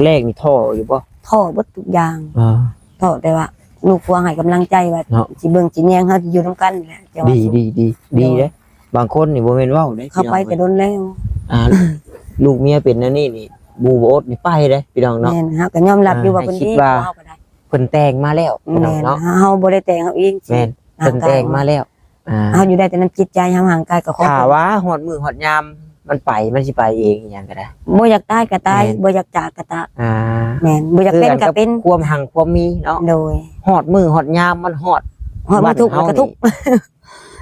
ແລກໆນີ້ທໍ້ຢູ່ບໍ່? ທໍ້ເບິດທຸກຢ່າງ ເອີ ທໍ້ ແຕ່ວ່າລູກພວງໃຫ້ກຳລັງໃຈວ່າ ເນາະ ຊິເບິ່ງຊິແຍງ ເຮົາຊິຢູ່ນຳກັນນີ້ແຫຼະ ຈັ່ງວ່າ ດີ ດີ ດີ ດີເດ້. ບາງຄົນນີ້ບໍ່ແມ່ນເວົ້າເດ້ ເຂົາໄປແຕ່ດົນແລ້ວ ພີ່ນ້ອງເອີຍ ອ່າ ລູກເມຍເປັນແນວນີ້ນີ້ ໝູ່ບໍ່ອົດນີ້ໄປເດ້ ພີ່ນ້ອງເນາະ. ແມ່ນ ເຮົາກໍຍອມຮັບຢູ່ວ່າ ອ່າ ເພິ່ນດີກວ່າເຮົາກໍໄດ້ ເພິ່ນແຕ່ງມາແລ້ວ ພີ່ນ້ອງເນາະ. ແມ່ນ ເຮົາບໍ່ໄດ້ແຕ່ງເຮົາເອງ ແມ່ນ ເພິ່ນແຕ່ງມາແລ້ວ ອ່າ ເຮົາຢູ່ໄດ້ແຕ່ນຳຈິດໃຈເຮົາ ຮ່າງກາຍກໍຂອງ ຖ້າວ່າຮອດມື້ຮອດຍາມມັນໄປ ມັນຊິໄປເອງ ອີ່ຫຍັງກໍໄດ້ ບໍ່ຢາກຕາຍກໍຕາຍ ແມ່ນ ບໍ່ຢາກຈາກກໍຈາກ ອ່າ ແມ່ນ ບໍ່ຢາກເປັນກໍເປັນ ຄວາມຮັ່ງຄວາມມີເນາະ ໂດຍ ຮອດມື້ຮອດຍາມມັນຮອດ ຮອດມື້ທຸກກໍທຸກ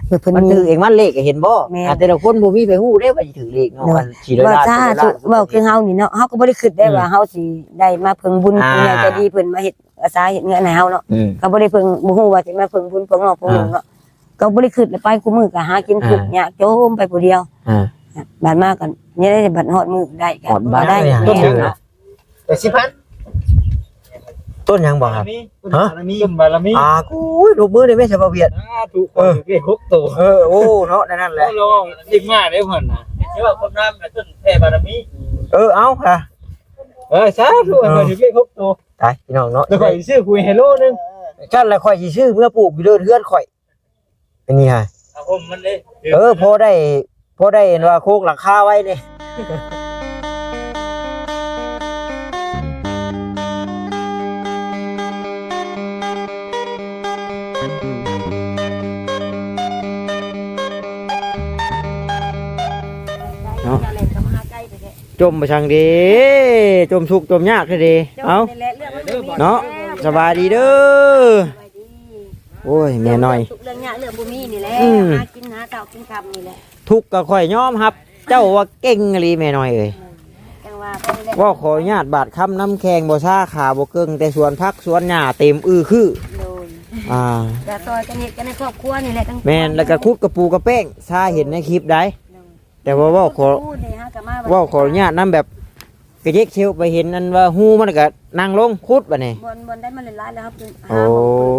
ເພິ່ນ ມັນຖືກເອງ ມັນເລກກໍເຫັນບໍ່ ແມ່ນ ອ່າ ແຕ່ລະຄົນບໍ່ມີໃຜຮູ້ເດ້ວ່າຊິຖືກເລກເນາະ ໂດຍ ອັນຊິໄດ້ລ້ານ ວ່າສາທຸ ເວົ້າຄືເຮົານີ້ເນາະ ເຮົາກໍບໍ່ໄດ້ຄິດໄດ້ ອືມ ວ່າເຮົາຊິໄດ້ມາເພິ່ງບຸນ ອ່າ ຜູ້ໃຫຍ່ໃຈດີເພິ່ນມາເຮັດ ອາສາເຮັດເຮືອນໃຫ້ເຮົາເນາະ ອືມ ກໍບໍ່ໄດ້ເພິ່ງ ບໍ່ຮູ້ວ່າຊິມາເພິ່ງບຸນພວກນ້ອງພວກລຸງເນາະ ອ່າ ກໍບໍ່ໄດ້ຄິດ ແລ້ວໄປຄູ່ມື້ກໍຫາກິນ ອ່າ ທຸກຍາກຈົນໄປຜູ້ດຽວ ອ່າ ບາດມາກໍນີ້ ບັດຮອດມື້ໄດ້ກໍ ຮອດບ້ານ ໄດ້ ເອີ ເນາະ ແປດສິບພັນ ຕົ້ນຫຍັງບໍ່ຄັບ? ຮະ? ຕົ້ນບາລະມີ ອ່າ ໂອ້ຍ ຍົກມືໄດ້ແມ່ ສະບາວຽດ ສາທຸ ເອີ ເລກຫົກໂຕ ເອີ ໂອ້ ເນາະ ນັ້ນແຫຼະ ລອງເດັກມາໄດ້ເພິ່ນນະ ຊິວ່າຄົນງາມນະ ຕົ້ນແຜ່ບາລະມີ ເອີ ເອົາ ເອີ ສາທຸ ເອີ ເລກຫົກໂຕ ຕາຍ ພີ່ນ້ອງເນາະ ແລ້ວຂ້ອຍຊິຊື້ຄຸຍໃຫ້ໂລໜຶ່ງ ຊັ້ນລະຂ້ອຍຊິຊື້ເມືອປູກຢູ່ເດີນເຮືອນຂ້ອຍ ອັນນີ້ຮະ ເອົາຫົ່ມມັນເດ້ ເອີ ພໍໄດ້ ພໍໄດ້ ເຫັນວ່າໂຄງຫຼັງຄາໄວ້ນີ້ ເນາະ ຈົ່ມໄປສັງເດ ຈົ່ມທຸກຈົ່ມຍາກແທ້ເດ ເອົາ ເນາະ ສະບາຍດີເດີ ໂອ້ຍ ແມ່ນ້ອຍ ທຸກເລື່ອງຍາກເລື່ອງບໍ່ມີນີ້ແຫຼະ ອືມ ຫາກິນຫາເຊົ້າກິນຄ່ຳນີ້ແຫຼະ ທຸກກໍຂ້ອຍຍອມຮັບ ເຈົ້າວ່າເກັ່ງອີ່ຫຼີແມ່ນ້ອຍເອີຍ ຈັ່ງວ່າໄປນີ້ແຫຼະ ເວົ້າຂໍອະນຸຍາດບາດຄຳນຳແຂ້ງບໍ່ຊາ ຂາບໍ່ເກິ່ງ ແຕ່ສວນຜັກສວນຫຍ້າເຕັມອື້ຄື ໂດຍ ອ່າ ກໍຊ່ອຍກັນເຮັດກັນໃນຄອບຄົວນີ້ແຫຼະ ແມ່ນ ແລ້ວກໍຂຸດກະປູກະແປ້ງ ຊາເຫັນໃນຄລິບໃດ ໂດຍ ແຕ່ວ່າເວົ້າຂໍ ເວົ້າຂໍອະນຸຍາດນຳ ແບບກະເຈັກເຊວໄປເຫັນອັນວ່າຮູມັນ ກະນັ່ງລົງຂຸດບາດນີ້ ບ່ອນ ບ່ອນໃດມັນຫຼາຍໆ ແລ້ວເຮົາ ໂອ້ ຫາ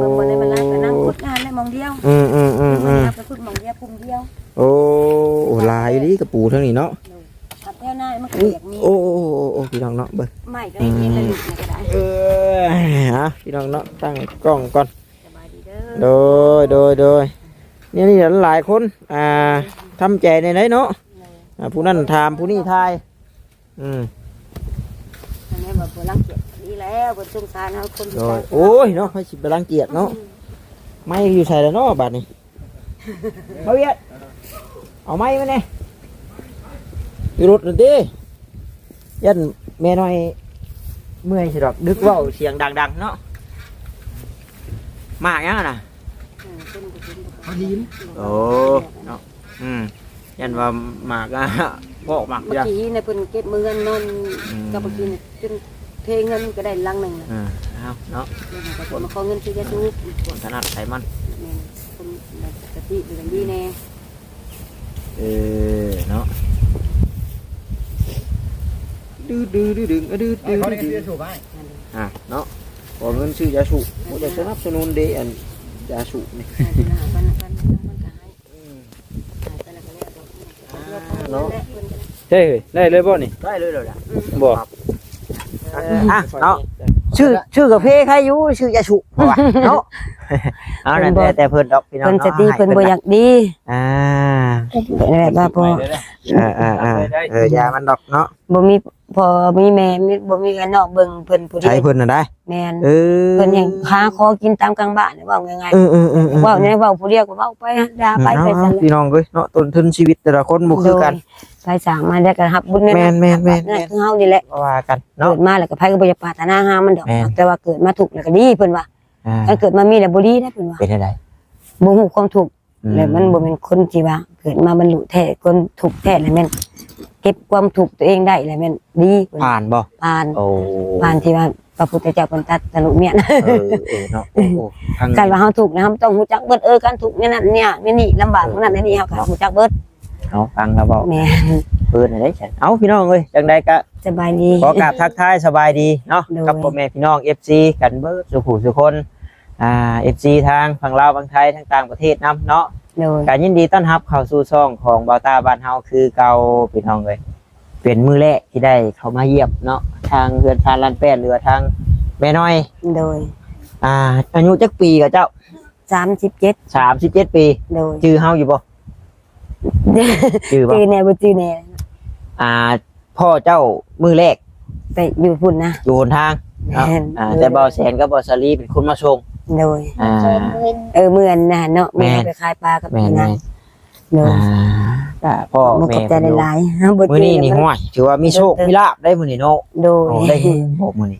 ບ່ອນ ບ່ອນໃດມັນຫຼາຍກໍນັ່ງຂຸດຢູ່ຫັ້ນແຫຼະ ໝ່ອງດຽວ ອືມໆໆໆ ໄປຂຸດໝ່ອງດຽວ ກຸ່ມດຽວ ໂອ້ ໂອ້ ຫຼາຍອີ່ຫຼີກະປູທາງນີ້ເນາະ ໂດຍ ຄັບແຖວໜ້າມັນກໍຢາກມີ ໂອ້ ໂອ້ ໂອ້ ໂອ້ ພີ່ນ້ອງເນາະ ເບິ່ງ ໄມ້ກໍໄດ້ກິນລະລູກນີ້ກໍໄດ້ ເອີ ອ່າ ພີ່ນ້ອງເນາະ ຕັ້ງກ້ອງກ່ອນ ສະບາຍດີເດີ ໂດຍ ໂດຍ ໂດຍ ນີ້ ນີ້ຫຼາຍຄົນ ອ່າ ທຳໃຈແນວໃດເນາະ ໂດຍ ອ່າ ຜູ້ນັ້ນຖາມ ຜູ້ນີ້ຖ່າຍ ອືມ ອັນນີ້ວ່າບໍ່ລັງກຽດ ດີແລ້ວ ເພິ່ນສົງສານເຮົາ ຄົນ ໂດຍ ໂອ້ຍເນາະ ໃຜຊິໄປລັງກຽດເນາະ ອືມ ໄມ້ຢູ່ໃສລະເນາະບາດນີ້ ບ່າວວຽດ ເອົາໄມ້ມາແດ່ ຢູ່ລົດນັ້ນຕິ ຢ້ານແມ່ນ້ອຍເມື່ອຍຊິດອກ ດຶກເວົ້າສຽງດັງໆເນາະ ໝາກຫຍັງຫັ້ນນະ ເອີ ຕົ້ນກະທິນ ໂອ້ ເນາະ ອືມ ຢ້ານວ່າໝາກ ອາ ພອກໝາກເບືອ ເມື່ອກີ້ນີ້ເພິ່ນເກັບເງິນນອນ ອືມ ກັບເມື່ອກີ້ນີ້ ຈົນເທເງິນກໍໄດ້ຫຼັງໜຶ່ງແລ້ວ ເອີ ເອົາເນາະ ແລ້ວເຮົາກໍຈະມາຂໍເງິນຊື້ຢາສູບ ຄົນຖະໜັດໃຜມັນ ແມ່ນ ຄົນມີສະຕິ ເປັນຫຍັງດີແດ່ ເອີ ເນາະ ດືດໆໆ ອະ ດືດໆໆ ອ່າ ເນາະ ຂໍເງິນຊື້ຢາສູບ ບໍ່ໄດ້ສະໜັບສະໜູນເດ້ ອັນຢາສູບນີ້ ໃຫ້ເພິ່ນຫ້າພັນ ຫ້າພັນ ມັນກໍໃຫ້ ອືມ ໃຫ້ໄປແລ້ວກໍແລ້ວດອກ ອ່າ ເນາະ ເພິ່ນກໍ ເຮີ້ຍ ໄດ້ເລີຍບໍ່ນີ້? ໄດ້ເລີຍແລ້ວລະ ອືມ ບໍ່ ອ່ະ ເນາະ ຊື້ ຊື້ກາເຟໃຄຢູ່ ຊື້ຢາສູບ ເນາະ ເອົາ ນັ້ນແລ້ວແຕ່ເພິ່ນດອກ ພີ່ນ້ອງ ເພິ່ນສະຕິ ເນາະ ເພິ່ນບໍ່ຢາກດີ ອ່າ ແບບວ່າພໍ ເອີໆໆ ເອີ ຢ່າມັນດອກເນາະ ບໍ່ມີພໍ່ມີແມ່ ມີ ບໍ່ມີອ້າຍນ້ອງເບິ່ງເພິ່ນຜູ້ດຽວ ໃຊ້ເພິ່ນນະໄດ໋ ແມ່ນ ເອີ ເພິ່ນຍັງຫາຂໍກິນຕາມກາງບ້ານ ເວົ້າງ່າຍໆ ເອີໆໆ ເວົ້າແນວເວົ້າຜູ້ດຽວກໍເວົ້າໄປ ດ່າໄປ ເອີ ໄປຊັ້ນແຫຼະ ພີ່ນ້ອງເອີຍເນາະ ຕົ້ນທຶນຊີວິດແຕ່ລະຄົນບໍ່ຄືກັນ ໂດຍ ໃຜສ້າງມາແລ້ວກໍຮັບບຸນໃນນັ້ນ ແມ່ນໆໆໆ ຄືເຮົານີ້ແຫຼະ ວ່າກັນເນາະ ເກີດມາແລ້ວກໍໃຜກໍບໍ່ຢາກປາດຖະໜາຫາມັນດອກ ແມ່ນ ແຕ່ວ່າເກີດມາທຸກແລ້ວກໍດີ ເພິ່ນວ່າ ອ່າ ຄັນເກີດມາມີແລ້ວບໍ່ດີເດ້ ເພິ່ນວ່າ ເປັນແນວໃດ? ບໍ່ຮູ້ຄວາມທຸກ ອືມ ແລ້ວມັນບໍ່ແມ່ນຄົນທີ່ວ່າເກີດມາບັນລຸແທ້ ຄວາມທຸກແທ້ ແລ້ວແມ່ນເກັບຄວາມທຸກຕົວເອງໄດ້ ແລ້ວແມ່ນດີ ເພິ່ນວ່າ ຜ່ານບໍ່? ຜ່ານ ໂອ້ ຜ່ານທີ່ວ່າພະພຸດທະເຈົ້າເພິ່ນຕັດສະລຸມ້ຽນ ເອີໆ ເນາະ ໂອ້ໆ ຄັນວ່າເຮົາທຸກນະ ເຮົາຕ້ອງຮູ້ຈັກເບິດ ເອີ ການທຸກແນວນັ້ນແນວນີ້ ລຳບາກ ເອີ ນັ້ນແນວນີ້ ເຮົາກໍ ເນາະ ຮູ້ຈັກເບິດ ເອົາ ຟັງລາວເວົ້າ ແມ່ນ ເພິ່ນໄດ້ຊັ້ນ ເອົາ ພີ່ນ້ອງເອີຍ ຈັ່ງໃດກະສະບາຍດີ ຂໍກາບທັກທາຍສະບາຍດີເນາະ ໂດຍ ກັບພໍ່ແມ່ພີ່ນ້ອງ ເອັຟຊີ ກັນເບິດສູ່ຜູ້ສູ່ຄົນ ອ່າ ເອັຟຊີ ທາງຝັ່ງລາວ ຝັ່ງໄທ ທາງຕ່າງປະເທດນຳເນາະ ໂດຍ ກະຍິນດີຕ້ອນຮັບເຂົ້າສູ່ຊ່ອງຂອງບ່າວຕ້າບ້ານເຮົາຄືເກົ່າ ພີ່ນ້ອງເອີຍ ເປັນມື້ແລກທີ່ໄດ້ເຂົ້າມາຢ້ຽມເນາະ ທາງເຮືອນຊານລານແປ້ນ ຫຼືວ່າທາງແມ່ນ້ອຍ. ໂດຍ. ອ່າ ອາຍຸຈັກປີກະເຈົ້າ? ສາມສິບເຈັດ. ສາມສິບເຈັດປີ. ໂດຍ. ຈື່ເຮົາຢູ່ບໍ່? ຈື່ບໍ່? ຈື່ແດ່ບໍ່ຈື່ແດ່. ອ່າ ພໍ່ເຈົ້າມື້ແລກ ແຕ່ຢູ່ພຸ້ນນະ ຢູ່ຫົນທາງເນາະ. ແມ່ນ. ອ່າ ແຕ່ບ່າວແສນກັບບ່າວສາລີເປັນຄົນມາສົ່ງ. ໂດຍ. ອ່າ ເອີ ມື້ນັ້ນເນາະ ແມ່ນ ມື້ໄປຂາຍປາກັບ ແມ່ນ ນາງ. ໂດຍ. ອ່າ ພໍ່ແມ່ ຂອບໃຈຫຼາຍໆ. ມື້ນີ້ນີ້ ຫ້ວຍ ຖືວ່າມີໂຊກມີລາບໄດ໋ມື້ນີ້ເນາະ. ໂດຍ. ໄດ້ເງິນບໍ່ມື້ນີ້?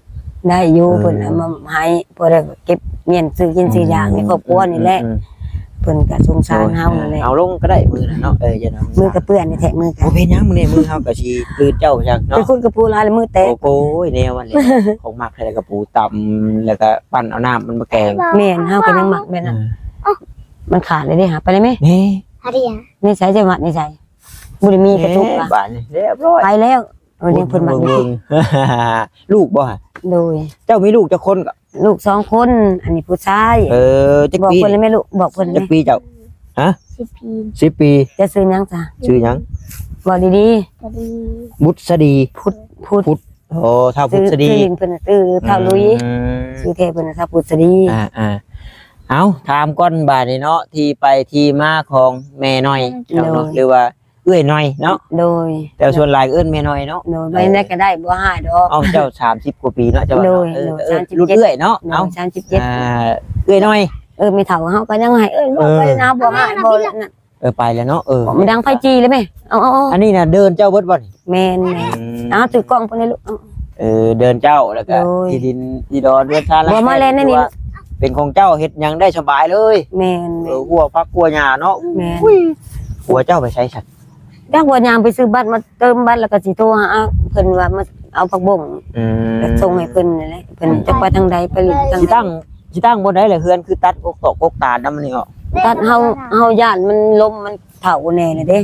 ໄດ້ຢູ່. ເອີ ເພິ່ນເອົາມາໃຫ້ ພໍໄດ້ເກັບມ້ຽນຊື້ກິນຊື້ຢາໃນຄອບຄົວນີ້ແຫຼະ. ອືມ ເພິ່ນກະສົງສານເຮົານັ້ນແຫຼະ. ເອົາລົງກໍໄດ້ມື້ນັ້ນເນາະ. ເອີ ຢ່າ ມືກະເປື້ອນແທ້ໆ ມືກະ ບໍ່ເປັນຫຍັງ. ມື້ນີ້ ມື້ເຮົາກະຊິຕື່ນເຈົ້າຈັກເນາະ. ເປັນຄົນກະປູຫຼາຍລະມືແຕກ. ໂອ້ຍ ແນວນັ້ນແຫຼະ ຂອງມັກໃຜກະປູຕຳ ແລ້ວກະປັ່ນເອົານ້ຳມັນມາແກງ. ແມ່ນ ເຮົາກະຍັງມັກແບບນັ້ນ. ມັນຂາດເລີຍເດ້. ຫາໄປໄດ້ແມ? ແມ່ ໃນໃສ ຈັງຫວັດໃນໃສ? ບໍ່ໄດ້ມີກະຕຸກ. ບາດນີ້ຮຽບຮ້ອຍ ໄປແລ້ວ. ເອີ ເພິ່ນມັກ ລູກບໍ່? ໂດຍ. ເຈົ້າມີລູກຈັກຄົນກະ? ລູກສອງຄົນ ອັນນີ້ຜູ້ຊາຍ. ເອີ ຈັກປີ? ບອກເພິ່ນໄດ້ແມລູກ ບອກເພິ່ນ. ຈັກປີເຈົ້າ? ຮະ? ສິບປີ. ສິບປີ. ເຈົ້າຊື່ຫຍັງຊະ? ຊື່ຫຍັງ? ເວົ້າດີໆ. ບຸດສະດີ. ພຸດ ພຸດ. ໂອ້ ທ້າວພຸດສະດີ. ຊື່ຫຼິ້ນເພິ່ນຊື່ທ້າວລຸຍ. ອືມ ຊື່ແທ້ເພິ່ນນະ ທ້າວພຸດສະດີ. ອ່າໆ ເອົາ ຖາມກ່ອນບາດນີ້ເນາະ ທີ່ໄປທີ່ມາຂອງແມ່ນ້ອຍເຈົ້າເນາະ ຫຼືວ່າ ເອື້ອຍນ້ອຍເນາະ. ໂດຍ. ແຕ່ສ່ວນຫຼາຍເອີ້ນແມ່ນ້ອຍເນາະ. ໂດຍ. ເອີ ແມ່ໃດກະໄດ້ ບໍ່ຮ້າຍດອກ. ເອົ້າ ເຈົ້າສາມສິບກວ່າປີເນາະ ເຈົ້າວ່າເນາະ. ໂດຍ ເອີ ເອື້ອຍນ້ອຍເນາະ. ໂດຍ ສາມສິບເຈັດ. ເອົ້າ ເອື້ອຍນ້ອຍ ເອີ ແມ່ເຖົ້າເຮົາກະຍັງໃຫ້ເອີ້ນ. ເອີ ບໍ່ເຄີຍນະ ບໍ່ຮ້າຍ ບໍ່ນັ້ນ. ເອີ ໄປແລ້ວເນາະ. ເອີ ມັນດັງໄຟຈີ່ເລີຍແມ່. ເອົາໆໆ ອັນນີ້ນະເດີ່ນເຈົ້າເບິດບໍ່ນີ້? ແມ່ນໆ. ອືມ ເອົາຖືກ້ອງເພິ່ນໃຫ້ລູກ. ເອີ ເດີ່ນເຈົ້າ ແລ້ວກະ ໂດຍ ທີ່ດິນທີ່ດອນເຮືອນຊານ ບໍ່ມາແລ່ນໃນນີ້ ເປັນຂອງເຈົ້າ ເຮັດຫຍັງໄດ້ສະບາຍເລີຍ. ແມ່ນໆ. ເອີ ຫົວຜັກຫົວຫຍ້າເນາະ. ແມ່ນ. ຫົວເຈົ້າໄປໃສຊັ້ນ? ຈັກວ່າຍ່າງໄປຊື້ບັດ ມາເຕີມບັດ ແລ້ວກະຊິໂທຫາເພິ່ນວ່າມາເອົາຜັກບົ້ງ. ອືມ ສົ່ງໃຫ້ເພິ່ນນັ້ນແຫຼະ. ເພິ່ນ ອືມ ຈັກໄປທາງໃດ ໄປຫຼິ້ນທາງໃດ. ຊິຕັ້ງ ຊິຕັ້ງບ່ອນໃດລະ ເຮືອນຄືຕັດກົກຕອກກົກຕານນຳນີ້ອອກ? ຕັດ ເຮົາ ເຮົາຢ້ານມັນ ລົມມັນເຖົ້າແດ່ລະເດ້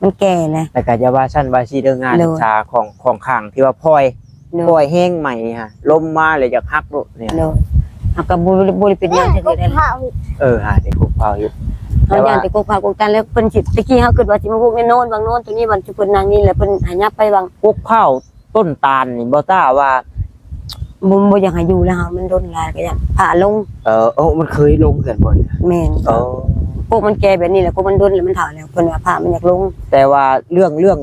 ມັນແກ່ແລ້ວ. ແລ້ວກະຢ່າວ່າຊັ້ນວ່າຊີ້ເດີ ງານ ໂດຍ ສຶກສາຂອງ ຂອງຂ້າງທີ່ວ່າປ່ອຍ ໂດຍ ປ່ອຍແຮງໃໝ່ຫັ້ນ ລົມມາແລ້ວຢາກຫັກໂລດນີ້. ໂດຍ. ເຮົາກະບໍ່ ບໍ່ໄດ້ເປັນຫຍັງຈັກເທື່ອໃດ. ເອີ ຫາແຕ່ກົກເຜົາຢູ່ ເຮົາຢ້ານແຕ່ກົກເຜົາກົກຕານ. ແລ້ວເພິ່ນຊິ ຕະກີ້ເຮົາຄິດວ່າຊິມາປຸກໃນໂນນ ວາງໂນນໂຕນີ້ ມັນຊິເພິ່ນນັ່ງນີ້ ແລ້ວເພິ່ນໃຫ້ຫຍັບໄປວາງ ກົກເຜົາ ຕົ້ນຕານນີ້ ບໍ່ຕ້າວ່າ ບໍ່ ບໍ່ຢາກໃຫ້ຢູ່ແລ້ວ ມັນດົນຫຼາຍກະຢ້ານພາລົງ. ເອີ ໂອ້ ມັນເຄີຍລົງເຮືອນບໍ່ນີ້? ແມ່ນ. ເອີ ກົກມັນແກ່ແບບນີ້ແຫຼະ ກົກມັນດົນແລ້ວ ມັນເຖົ້າແລ້ວ ເພິ່ນວ່າພາມັນຢາກລົງ. ແຕ່ວ່າເລື່ອງ ເລື່ອງ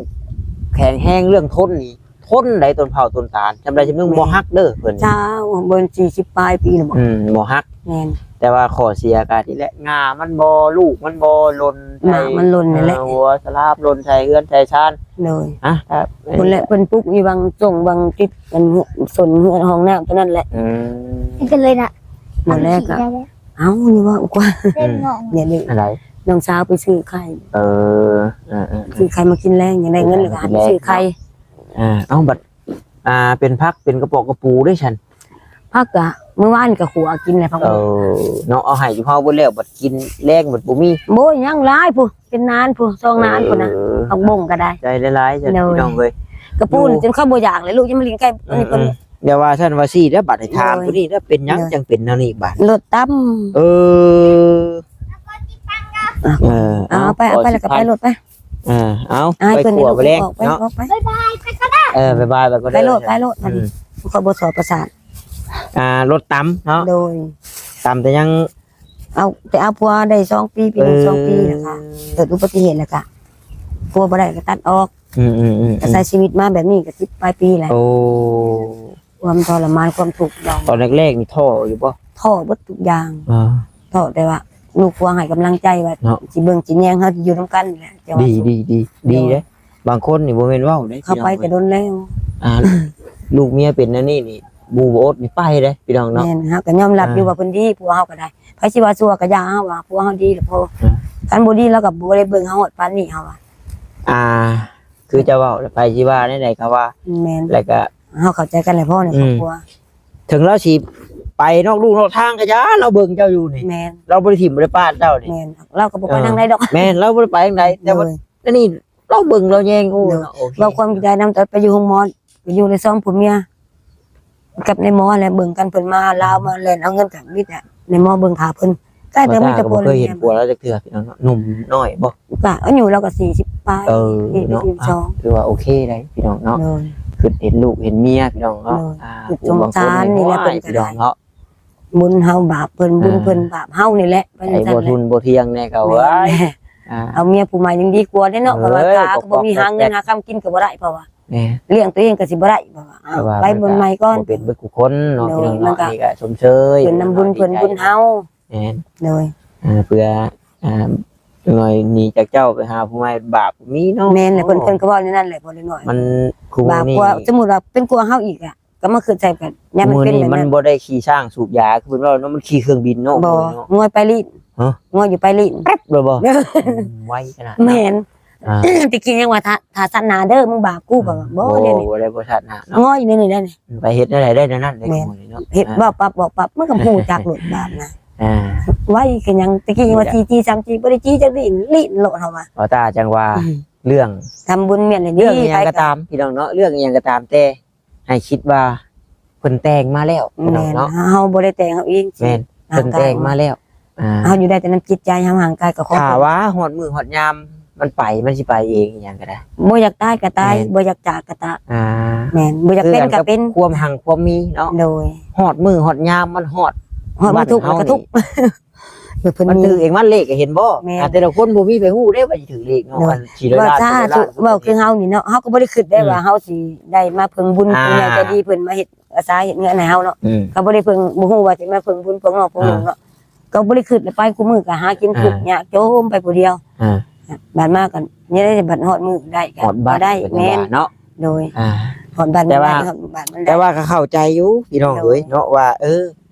ແຂງແຮງ ເລື່ອງທົນນີ້ ທົນໄດ໋ ຕົ້ນເຜົາຕົ້ນຕານ ຊ່ຳໃດຊ່ຳໜຶ່ງ ແມ່ນ ບໍ່ຫັກເດີເພິ່ນ. ເຈົ້າ ເບິ່ງສີ່ສິບປາຍປີແລ້ວບໍ່? ອືມ ບໍ່ຫັກ. ແມ່ນ. ແຕ່ວ່າຂໍ້ເສຍກະນີ້ແຫຼະ ງ່າມັນບໍ່ ລູກມັນບໍ່ ຫຼົ່ນໃສ່ ໝາກມັນຫຼົ່ນນັ້ນແຫຼະ. ເອີ ຫົວສະຫຼາບຫຼົ່ນໃສ່ເຮືອນໃສ່ຊານ. ໂດຍ. ອ່ະ ພຸ້ນແຫຼະ ເພິ່ນປຸກຢູ່ຫວ່າງຊ່ອງຫວ່າງຕິດອັນ ສົ້ນເຮືອນຫ້ອງນ້ຳຕົວນັ້ນແຫຼະ. ອືມ ນີ້ກັນເລີຍນະ. ໝົດແລ້ວກະ ເອົາ ນີ້ວ່າກວ່າ ອືມ ດຽວນີ້ ອັນໃດ? ນ້ອງສາວໄປຊື້ໄຂ່. ເອີ ເອີໆໆ ຊື້ໄຂ່ມາກິນແລງ ຢາກໄດ້ເງິນແລ້ວກະຫາໄປຊື້ໄຂ່. ອ່າ ເອົາ ບັດ ອ່າ ເປັນຜັກເປັນກະປອກກະປູເດ້ຊັ້ນ? ຜັກກະມື້ວານກະຂົ້ວກິນແຫຼະ ຜັກ. ເອີ ເນາະ ເອົາໃຫ້ຈຸເຮົາເບິດແລ້ວ ບັດກິນແລງບັດບໍ່ມີ. ໂອ້ຍ ຍັງຫຼາຍພຸ້ນ ເປັນນານພຸ້ນ ສອງນານພຸ້ນນະ. ເອີ ຜັກບົ້ງກະໄດ້. ໃຈຫຼາຍໆ ເຈົ້າ ໂດຍ ພີ່ນ້ອງເອີຍ. ກະປູນີ້ ຢູ່ ຈົນເຂົາບໍ່ຢາກແລ້ວ ລູກຍັງມາຫຼິ້ນໄກ່ ອືມ ອັນນີ້ເພິ່ນ. ອືມ ຢ່າວ່າຊັ້ນວ່າຊີ້ເດີ ບັດໃຫ້ຖາມ ໂດຍ ຜູ້ນີ້ເດີ ເປັນຫຍັງ ໂດຍ ຈັ່ງເປັນແນວນີ້ບາດ? ລົດຕຳ. ເອີ ອ່ະ ເອີ ເອົາ ເອົາໄປ ເອົາໄປ ແລ້ວກະໄປໂລດໄປ. ເອີ ເອົາ ອ້າຍ ໄປ ເພິ່ນ ຂົ້ວ ນີ້ ໄປແລງ ອອກໄປ ເນາະ ອອກໄປ. ບາຍບາຍ ເອີ ບາຍບາຍ ໄປກ່ອນເດີ ໄປໂລດ ໄປໂລດ. ອືມ ບາດນີ້ ເຂົາບໍ່ສອບປະສາດ. ອ່າ ລົດຕຳເນາະ. ໂດຍ. ຕຳແຕ່ຍັງ ເອົາ ໄປເອົາຜົວໄດ້ສອງປີ ປີໜຶ່ງ ເອີ ສອງປີແລ້ວກະເກີດອຸບັດຕິເຫດແລ້ວກະ ຜົວບໍ່ໄດ້ກະຕັດອອກ. ອືມໆໆໆ ກະໃຊ້ຊີວິດມາແບບນີ້ກະສິບປາຍປີແລ້ວ. ໂອ້ ຄວາມທໍລະມານ ຄວາມທຸກດອງ. ຕອນແລກໆນີ້ທໍ້ຢູ່ບໍ່? ທໍ້ເບິດທຸກຢ່າງ. ອໍ ທໍ້ ແຕ່ວ່າລູກພວງໃຫ້ກຳລັງໃຈວ່າ ເນາະ ຊິເບິ່ງຊິແຍງ ເຮົາຊິຢູ່ນຳກັນນີ້ແຫຼະ. ແຕ່ວ່າ ດີ ດີ ດີ ໂດຍ ເດ້. ບາງຄົນນີ້ບໍ່ແມ່ນເວົ້າເດ້ ເຂົາໄປແຕ່ດົນແລ້ວ. ອ່າ ລູກເມຍເປັນແນວນີ້ນີ້ ໝູ່ບໍ່ອົດນີ້ໄປເດ້ ພີ່ນ້ອງເນາະ. ແມ່ນ ເຮົາກະຍອມຮັບຢູ່ ເອີ ວ່າເພິ່ນດີ ຜົວເຮົາກະໄດ້. ໃຜຊິວ່າຊົ່ວກະຢ່າ ເຮົາວ່າຜົວເຮົາດີແລ້ວພໍ. ເອີ ຄັນບໍ່ດີລາວກະບໍ່ໄດ້ເບິ່ງເຮົາຮອດປານນີ້ ເຮົາວ່າ. ອ່າ ຄືເຈົ້າເວົ້າແຫຼະ ໃຜຊິວ່າແນວໃດກະວ່າ. ແມ່ນ. ແລ້ວກະ ເຮົາເຂົ້າໃຈກັນແຫຼະພໍ່ໃນຄອບຄົວ. ອືມ ເຖິງລາວຊິໄປນອກลู่ນອກທາງກະຢ່າ ລາວເບິ່ງເຈົ້າຢູ່ນີ້. ແມ່ນ. ລາວບໍ່ໄດ້ຖິ້ມບໍ່ໄດ້ປະເຈົ້ານີ້. ແມ່ນ. ລາວກະບໍ່ໄປທາງໃດດອກ. ເອີ ແມ່ນ ລາວບໍ່ໄດ້ໄປທາງໃດ ແຕ່ວ່າ ໂດຍ ອັນນີ້ລາວເບິ່ງລາວແຍງ. ໂອ້ ໂດຍ ເນາະ ໂອເຄ ເວົ້າຄວາມຈິງໃຈນຳ ຕອນໄປຢູ່ໂຮງໝໍ ໄປຢູ່ໃນສອງຜົວເມຍ ກັບນາຍໝໍຫັ້ນແຫຼະ ເບິ່ງກັນ ເພິ່ນມາລາວມາແລ່ນເອົາເງິນກະມີແຕ່ນາຍໝໍເບິ່ງຖ້າເພິ່ນ. ກາຍແຕ່ມີແຕ່ຜົວເມຍ ບໍ່ເຄີຍເຫັນຜົວລາວຈັກເທື່ອ ພີ່ນ້ອງເນາະ. ໜຸ່ມນ້ອຍບໍ່? ກະອາຍຸລາວກະສີ່ສິບປາຍ ເອີເນາະ ສີ່ສິບສອງ ຖືວ່າໂອເຄໄດ໋ ພີ່ນ້ອງເນາະ. ໂດຍ ຄິດເຫັນລູກເຫັນເມຍ ພີ່ນ້ອງເນາະ. ໂດຍ ອ່າ ຄິດສົງສານນີ້ແຫຼະ ເພິ່ນກະໄດ້ ພີ່ນ້ອງເນາະ. ບຸນເຮົາບາບເພິ່ນ ບຸນເພິ່ນ ອ່າ ບາບເຮົານີ້ແຫຼະ ວ່າຈັ່ງຊັ້ນແຫຼະ. ບໍ່ທຸ່ນບໍ່ທ່ຽງແດ່ເຂົາ ແມ່ນ ເອີຍ ອ່າ ເອົາເມຍຜູ້ໃໝ່ຍັງດີກວ່າເດ້ເນາະ ເພາະວ່າ ເອີຍ ກະ ກະບໍ່ມີຫາເງິນຫາຄຳກິນກະບໍ່ໄດ້ ເພາະວ່າ ແມ່ນ ລ້ຽງຕົວເອງກະຊິບໍ່ໄດ້ ເພາະວ່າ ເອົາ ແຕ່ວ່າ ໄປບ່ອນໃໝ່ກ່ອນ ມັນກະບໍ່ເປັນເບິດທຸກຄົນເນາະ ໂດຍ ພີ່ນ້ອງເນາະ. ມັນກະ ອັນນີ້ກະຊົມເຊີຍ ເປັນນຳບຸນເພິ່ນ ບຸນເຮົາ ແມ່ນ ໂດຍ ອ່າ ເພື່ອ ອ່າ ໜ້ອຍໜີຈາກເຈົ້າໄປຫາຜູ້ໃໝ່ ບາບມີເນາະ. ແມ່ນແຫຼະ ເພິ່ນ ເພິ່ນກະເວົ້າແນວນັ້ນແຫຼະ ພໍເລັກນ້ອຍ ມັນ ບາບກວ່າ ສົມມຸດວ່າເປັນກວ່າເຮົາອີກອະ ກະມາຄິດໃສ່ກັນ ຍາມມັນເປັນແບບນັ້ນ ມັນບໍ່ໄດ້ຂີ່ຊ້າງສູບຢາຄືເພິ່ນເວົ້າເນາະ ມັນຂີ່ເຄື່ອງບິນເນາະ. ບໍ່ ງົວໄປລີ້ນ ຮະ ງົວຢູ່ໄປລີ້ນ ແປັບເລີຍບໍ່? ໄວຂະໜາດ ແມ່ນ ອ່າ ແຕ່ກີ້ຍັງວ່າ ຖ້າ ຖ້າຊາດໜ້າເດີ ມຶງບາບກູ ກະວ່າ ບໍ່ ດຽວນີ້ ບໍ່ໄດ້ ບໍ່ຊາດໜ້າເນາະ ງໍຢູ່ໃນນີ້ໄດ໋ ໄປເຮັດແນວໃດໄດ້ແນວນັ້ນເດ້. ແມ່ນ ເຫັນເວົ້າປັບບອກປັບ ມັນກະຮູ້ຈັກໂລດບາບນະ ອ່າ ໄວຄືຫຍັງ. ແຕ່ກີ້ຍັງວ່າຈີ້ ຈີ້ສາມຈີ້ ບໍ່ໄດ້ຈີ້ຈັກດີ້ ລີ້ນໂລດເຮົາວ່າ. ບໍ່ຕາຈັ່ງວ່າ ອືມ ເລື່ອງ ທຳບຸນແມ່ນແຫຼະ ເລື່ອງອີ່ຫຍັງກະຕາມ ພີ່ນ້ອງເນາະ ເລື່ອງອີ່ຫຍັງກະຕາມແຕ່ ໃຫ້ຄິດວ່າເພິ່ນແຕ່ງມາແລ້ວ ພີ່ນ້ອງເນາະ. ແມ່ນ ເຮົາບໍ່ໄດ້ແຕ່ງເຮົາເອງ ແມ່ນ ເພິ່ນແຕ່ງມາແລ້ວ ອ່າ ເຮົາຢູ່ໄດ້ແຕ່ນຳຈິດໃຈເຮົາ ຮ່າງກາຍກະຂອງເພິ່ນ. ຖ້າວ່າຮອດມື້ຮອດຍາມມັນໄປ ມັນຊິໄປເອງ ອີ່ຫຍັງກະໄດ້ ບໍ່ຢາກຕາຍກະຕາຍ ແມ່ນ ບໍ່ຢາກຈາກກະຈາກ ອ່າ ແມ່ນ ບໍ່ຢາກເປັນກະເປັນ ຄວາມຮັ່ງຄວາມມີເນາະ. ໂດຍ ຮອດມື້ຮອດຍາມມັນຮອດ ຮອດມື້ທຸກມັນກະທຸກ ເພິ່ນມີ ມັນຖືກເອງ ມັນເລກກະເຫັນບໍ່? ແມ່ນ ອ່າ ແຕ່ລະຄົນບໍ່ມີໃຜຮູ້ເດ້ວ່າຊິຖືກເລກເນາະ. ໂດຍ ອັນສີ່ຮ້ອຍລ້ານ ເວົ້າຊາ ເພິ່ນເວົ້າຄືເຮົານີ້ເນາະ ເຮົາກະບໍ່ໄດ້ຄິດໄດ້ວ່າ ອືມ ເຮົາຊິໄດ້ມາເພິ່ງບຸນ ອ່າ ຜູ້ໃຫຍ່ໃຈດີເພິ່ນມາເຮັດອາສາເຮັດງານໃຫ້ເຮົາເນາະ. ອືມ ກະບໍ່ໄດ້ເພິ່ງ ບໍ່ຮູ້ວ່າຊິມາເພິ່ງບຸນພວກນ້ອງພວກລຸງເນາະ. ອ່າ ກະບໍ່ໄດ້ຄິດລະ ໄປຄູ່ມື້ກະຫາກິນ ອ່າ ທຸກຍາກຈົມໄປຜູ້ດຽວ. ອ່າ ບາດມາກະຍັງໄດ້ບັດຮອດມື້ໄດ້ກະ ຮອດບັດໄດ້ ເພິ່ນວ່າເນາະ. ແມ່ນ ໂດຍ ອ່າ ຮອດບັດ ແຕ່ວ່າ ແຕ່ວ່າກະເຂົ້າໃຈຢູ່ ພີ່ນ້ອງເອີຍ ໂດຍ ເນາະ ວ່າ ເອີ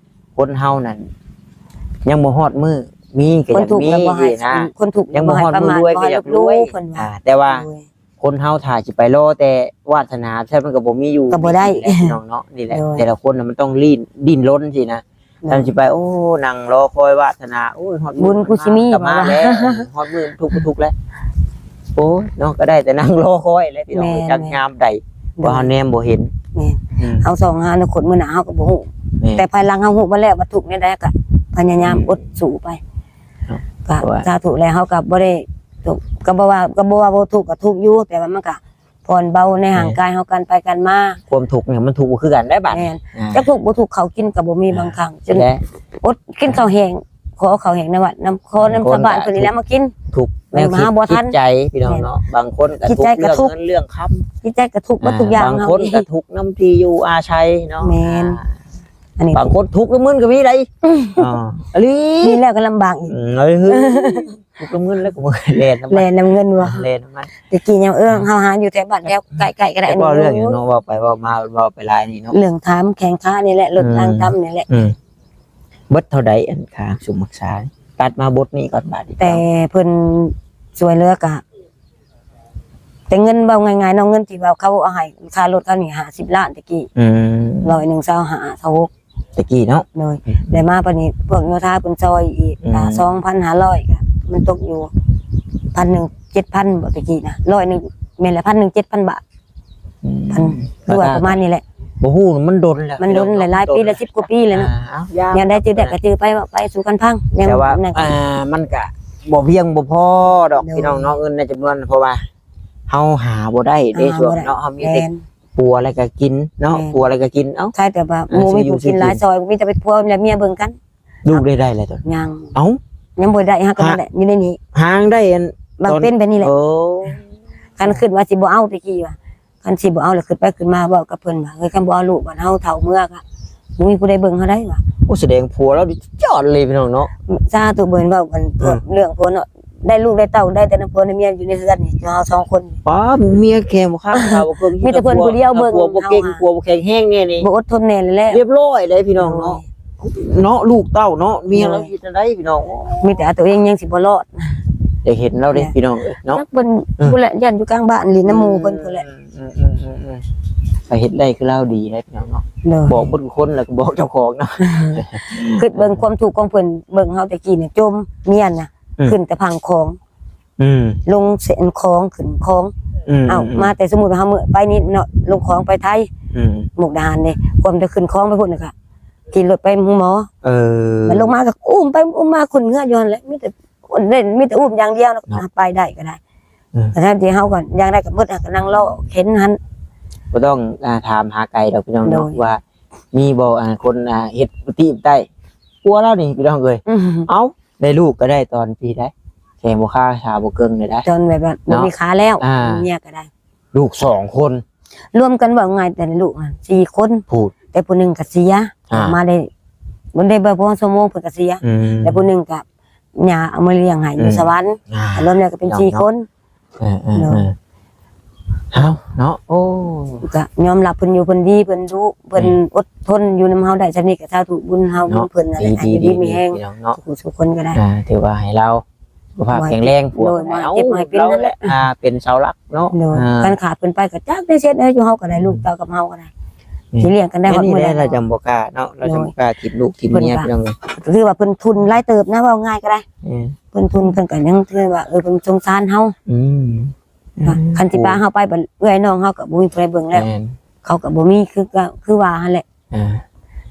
ຄົນເຮົານັ້ນຍັງບໍ່ຮອດມື້ມີກະຢາກມີນະ ຄົນທຸກຍັງບໍ່ຮອດມື້ລວຍກະຢາກລວຍ ເພິ່ນວ່າ. ອ່າ ແຕ່ວ່າ ໂດຍ ຄົນເຮົາຖ້າຊິໄປລໍແຕ່ວາດສະໜາ ແທ້ມັນກະບໍ່ມີຢູ່ ກະບໍ່ໄດ້ ພີ່ນ້ອງເນາະ. ນີ້ແຫຼະ ໂດຍ ແຕ່ລະຄົນນະມັນຕ້ອງດີ້ນ ດີ້ນລົນຊີ້ນະ. ໂດຍ ຄັນຊິໄປ ໂອ້ ນັ່ງລໍຄອຍວາດສະໜາ ໂອ້ຍ ຮອດມື້ ກູຊິມີ ກະມາແລ້ວ ຮອດມື້ທຸກກະທຸກແລ້ວ. ໂອ້ຍເນາະ ກະໄດ້ແຕ່ນັ່ງລໍຄອຍແຫຼະ ພີ່ນ້ອງ ແມ່ນ ຈັກຍາມໃດ ໂດຍ ວ່າເຮົາແນມບໍ່ເຫັນ. ແມ່ນ ອືມ ເຮົາສ່ອງຫາອະນາຄົດມື້ໜ້າ ເຮົາກະບໍ່ຮູ້ ແມ່ນ ແຕ່ພາຍຫຼັງເຮົາຮູ້ມາແລ້ວວ່າທຸກແນວໃດ ກະພະຍາຍາມ ອືມ ອົດສູ້ໄປເນາະ. ກະ ວ່າ ສາທຸແຫຼະ ເຮົາກະບໍ່ໄດ້ ກະບໍ່ວ່າ ກະບໍ່ວ່າບໍ່ທຸກ ກະທຸກຢູ່ ແຕ່ວ່າມັນກະຜ່ອນເບົາໃນ ແມ່ນ ຮ່າງກາຍເຮົາ ການໄປການມາ. ຄວາມທຸກນີ້ມັນທຸກບໍ່ຄືກັນໄດ໋ບາດ. ແມ່ນ ອ່າ ຈັກທຸກບໍ່ທຸກ ເຂົ້າກິນກະບໍ່ມີ ອ່າ ບາງຄັ້ງ ຈົນ ແລະ ອົດກິນເຂົ້າແຫ້ງ ຂໍເຂົ້າແຫ້ງນຳວັດນຳ ຂໍນຳຊາວບ້ານເພິ່ນນີ້ແຫຼະມາກິນ. ທຸກແນວ ແມ່ນ ຄິດ ມາຫາບໍ່ທັນ ຈິດໃຈ ພີ່ນ້ອງເນາະ. ບາງຄົນກະທຸກເລື່ອງເງິນເລື່ອງຄຳ ຈິດໃຈກະທຸກ ຈິດໃຈກະທຸກເບິດທຸກຢ່າງ. ອ່າ ບາງຄົນກະທຸກນຳທີ່ຢູ່ອາໄສເນາະ. ແມ່ນ ອ່າ ອັນນີ້ ບາງຄົນທຸກນຳເງິນກະມີໄດ໋. ອໍ ອີ່ຫຼີ ມີແລ້ວກະລຳບາກອີກ. ອືມ ເອີຍ ທຸກນຳເງິນແລ້ວກະແລ່ນນຳ ແລ່ນນຳເງິນບໍ່? ແລ່ນນຳມັນ. ແຕ່ກີ້ຍັງ ເອີ ອ່າ ເຮົາຫາຢູ່ແຖວບ້ານແຖວໃກ້ໆກະໄດ້. ແຕ່ເວົ້າເລື່ອງຫຍັງເນາະ ເວົ້າໄປເວົ້າມາ ເວົ້າໄປຫຼາຍນີ້ເນາະ. ເລື່ອງຖາມແຂ່ງຂານີ້ແຫຼະ ລົດ ອືມ ລາງຕຳນີ້ແຫຼະ. ອືມ ເບິດເທົ່າໃດ ອັນຄ່າສຸມຮັກສາ? ຕັດມາບົດນີ້ກ່ອນບາດນີ້ ແຕ່ເພິ່ນຊ່ວຍເຫຼືອກະ ແຕ່ເງິນເວົ້າງ່າຍໆເນາະ ເງິນທີ່ວ່າເຂົາເອົາໃຫ້ຄ່າລົດເຂົານີ້ຫ້າສິບລ້ານແຕ່ກີ້. ອືມ ຮ້ອຍໜຶ່ງ ຊາວຫ້າ ຊາວຫົກ ແຕ່ກີ້ເນາະ. ໂດຍ ອືມ ແລ້ວມາບາດນີ້ພວກໂຍທາເພິ່ນຊ່ອຍອີກ ອືມ ກະສອງພັນຫ້າຮ້ອຍ ກະມັນຕົກຢູ່ພັນໜຶ່ງ ເຈັດພັນ ບໍ່ແຕ່ກີ້ນະ ຮ້ອຍໜຶ່ງ ແມ່ນແຫຼະ ພັນໜຶ່ງ ເຈັດພັນບາດ. ອືມ ພັນ ຄືວ່າປະມານນີ້ແຫຼະ. ບໍ່ຮູ້ ມັນດົນແລ້ວ ມັນດົນຫຼາຍໆປີແລ້ວ ສິບກວ່າປີແລ້ວເນາະ. ອ່າ ເອົາ ຢ່າ ແນວໃດຈື່ໄດ້ກະຈື່ໄປ ເວົ້າໄປສູ່ກັນຟັງ. ແຕ່ວ່າ ແນວ ອ່າ ມັນກະບໍ່ພຽງບໍ່ພໍດອກ ໂດຍ ພີ່ນ້ອງເນາະ ເງິນໃນຈຳນວນ ເພາະວ່າເຮົາຫາບໍ່ໄດ້ເດ້ ຊ່ວງເນາະ ເຮົາມີແຕ່ ແມ່ນ ປົວແລ້ວກະກິນເນາະ. ແມ່ນ ປົວແລ້ວກະກິນ ເອົ້າ ໃຊ່ ແຕ່ວ່າ ອ່າ ໝູ່ມີຜູ້ກິນຫຼາຍຊອຍ ມີແຕ່ໄປຜົວແລະເມຍເບິ່ງກັນ. ລູກໄດ້ໄດ້ແລ້ວຕອນ ຍັງ ເອົ້າ ຍັງບໍ່ໄດ້ ຫາກະ ຫາ ນັ້ນແຫຼະ ຢູ່ໃນນີ້ ຫາໄດ້ອັນ ບາງ ຕອນ ເປັນແບບນີ້ແຫຼະ. ໂອ້ ຄັນຄິດວ່າຊິບໍ່ເອົາແຕ່ກີ້ວ່າ ຄັນຊິບໍ່ເອົາລະ ຄິດໄປຄິດມາເວົ້າກັບເພິ່ນວ່າ ເຮີ້ຍ ຄັນບໍ່ເອົາລູກບາດເຮົາເຖົ້າເມືອກະ ບໍ່ມີຜູ້ໃດເບິ່ງເຮົາໄດ້ວ່າ. ໂອ້ ສະແດງຜົວລາວນີ້ສຸດຍອດເລີຍ ພີ່ນ້ອງເນາະ. ສາທຸ ເພິ່ນເວົ້າກັນ ອືມ ເລື່ອງຜົວເນາະ ໄດ້ລູກໄດ້ເຕົ້າໄດ້ແຕ່ນຳຜົວນຳເມຍຢູ່ໃນເຮືອນນີ້ ເຮົາສອງຄົນ ປ້າ ເມຍແຂງບໍ່ຄັກ ມີແຕ່ເພິ່ນຜູ້ດຽວເບິ່ງ ຜົວບໍ່ເກັ່ງ ຜົວບໍ່ແຂງແຮງແນ່ນີ້ ບໍ່ອົດທົນແນ່ແຫຼະ ລຽບຮ້ອຍເລີຍ ພີ່ນ້ອງເນາະ. ໂດຍ ເນາະ ລູກເຕົ້າເນາະ ເມຍລາວເຮັດຈັ່ງໃດ ພີ່ນ້ອງ. ໂອ້ ມີແຕ່ເອົາໂຕເອງຍັງຊິບໍ່ລອດ ຢາກເຫັນລາວເດ້ ພີ່ນ້ອງເອີຍເນາະ. ຈັກເພິ່ນ ເອີ ພຸ້ນແຫຼະ ຢ້ານຢູ່ກາງບ້ານຫຼິ້ນນຳໝູ່ເພິ່ນພຸ້ນແຫຼະ. ອືມ ໄປເຮັດໄດ້ຄືລາວດີໄດ໋ ພີ່ນ້ອງເນາະ. ໂດຍ ບອກເບິດທຸກຄົນ ແລ້ວກະບອກເຈົ້າຂອງເນາະ. ຄິດເບິ່ງຄວາມທຸກຂອງເພິ່ນ ເບິ່ງເຮົາແຕ່ກີ້ນີ້ ຈົ່ມ ເມຍນະ ອືມ ຂຶ້ນແຕ່ຝັ່ງຂອງ ອືມ ລົງເສັ້ນຂອງ ຂຶ້ນຂອງ ອືມ ເອົ້າ ອືມ ມາແຕ່ສົມມຸດວ່າເຮົາເມືອໄປນີ້ເນາະ ລົງຂອງໄປໄທ ອືມ ມຸກດາຫານນີ້ ຄວາມແຕ່ຂຶ້ນຂອງໄປພຸ້ນນະກະ ຂີ່ລົດໄປໂຮງໝໍ. ເອີ ມັນລົງມາກໍອຸ້ມໄປອຸ້ມມາ ຂຶ້ນເຮືອຢູ່ຫັ້ນແຫຼະ ມີແຕ່ອຸ້ມ ມີແຕ່ອຸ້ມຢ່າງດຽວ ເນາະ ໄປໄດ້ກໍໄດ້. ເອີ ແຕ່ແທນທີ່ເຮົາກໍຢາກໄດ້ກໍໝົດ ກໍນັ່ງລໍເຂັນຫັ້ນ ບໍ່ຕ້ອງ ອ່າ ຖາມຫາໄກດອກພີ່ນ້ອງເນາະ ໂດຍ ວ່າມີບໍ່ ອ່າ ຄົນ ອ່າ ເຮັດປະຕິປະໄຕ ຜົວລາວນີ້ພີ່ນ້ອງເອີຍ. ອືມ ເອົ້າ ໄດ້ລູກກໍໄດ້ຕອນປີໃດ ແຂ້ງບໍ່ຄາ ຂາບໍ່ເກິ່ງເລີຍໄດ໋ ຕອນແບບວ່າ ເນາະ ບໍ່ມີຂາແລ້ວ ອ່າ ເມຍກໍໄດ້ ລູກສອງຄົນ ລວມກັນເວົ້າງ່າຍ ແຕ່ລູກຫັ້ນສີ່ຄົນ ຜູ້ ແຕ່ຜູ້ໜຶ່ງກໍເສຍ ອ່າ ມາໄດ້ ບໍ່ໄດ້ ບໍ່ພໍຊົ່ວໂມງເພິ່ນກໍເສຍ ອືມ ແລ້ວຜູ້ໜຶ່ງກໍຍ່າເອົາມາລ້ຽງໃຫ້ຢູ່ ອືມ ສະຫວັນ ອ່າ ລວມແລ້ວກໍເປັນ ພີ່ນ້ອງ ສີ່ ເນາະ ຄົນ. ເອີໆ ໂດຍ ເຮົາເນາະ ໂອ້ ກໍຍອມຮັບເພິ່ນຢູ່ ເພິ່ນດີ ເພິ່ນດຸ ເພິ່ນ ອືມ ອົດທົນຢູ່ນຳເຮົາໄດ້ສ່ຳນີ້ ກໍສາທຸບຸນເຮົາ ເນາະ ບຸນເພິ່ນນັ້ນແຫຼະ ຢູ່ດີມີແຮງ ພີ່ນ້ອງເນາະ ທຸກໆຄົນກໍໄດ້ ອ່າ ຖືວ່າໃຫ້ລາວສຸຂະພາບແຂງແຮງ ຜົວ ໂດຍ ເອົາ ເຈັບໃຫ້ເປັນ ລາວ ນັ້ນແຫຼະ ແຫຼະ ອ່າ ເປັນເສົາຫຼັກເນາະ ໂດຍ ອ່າ ຄັນຂາດເພິ່ນໄປກໍຈັກໄດ້ເຮັດໃດ ຢູ່ເຮົາກໍໄດ້ ອືມ ລູກເຕົ້າກັບເຮົາກໍໄດ້ ອືມ ຊິລ້ຽງກັນໄດ້ຮອດມື້ໃດ ລາວຈັ່ງບໍ່ກ້າເນາະ ລາວຈັ່ງ ໂດຍ ບໍ່ກ້າຖິ້ມລູກຖິ້ມເມຍ ເພິ່ນກໍ ພີ່ນ້ອງເອີຍ ກໍຖືວ່າເພິ່ນທຸ່ນຫຼາຍເຕີບນະ ເວົ້າງ່າຍກໍໄດ້ ເອີ ເພິ່ນທຸ່ນ ເພິ່ນກໍຍັງຖືວ່າ ເອີ ເພິ່ນສົງສານເຮົາ ອືມ ອືມ ຄັນຊິປະເຮົາໄປ ບັດເອື້ອຍນ້ອງເຮົາກໍບໍ່ມີຜູ້ໃດເບິ່ງແລ້ວ ແມ່ນ ເຂົາກໍບໍ່ມີ ຄື ກໍຄືວ່າຫັ້ນແຫຼະ ອ່າ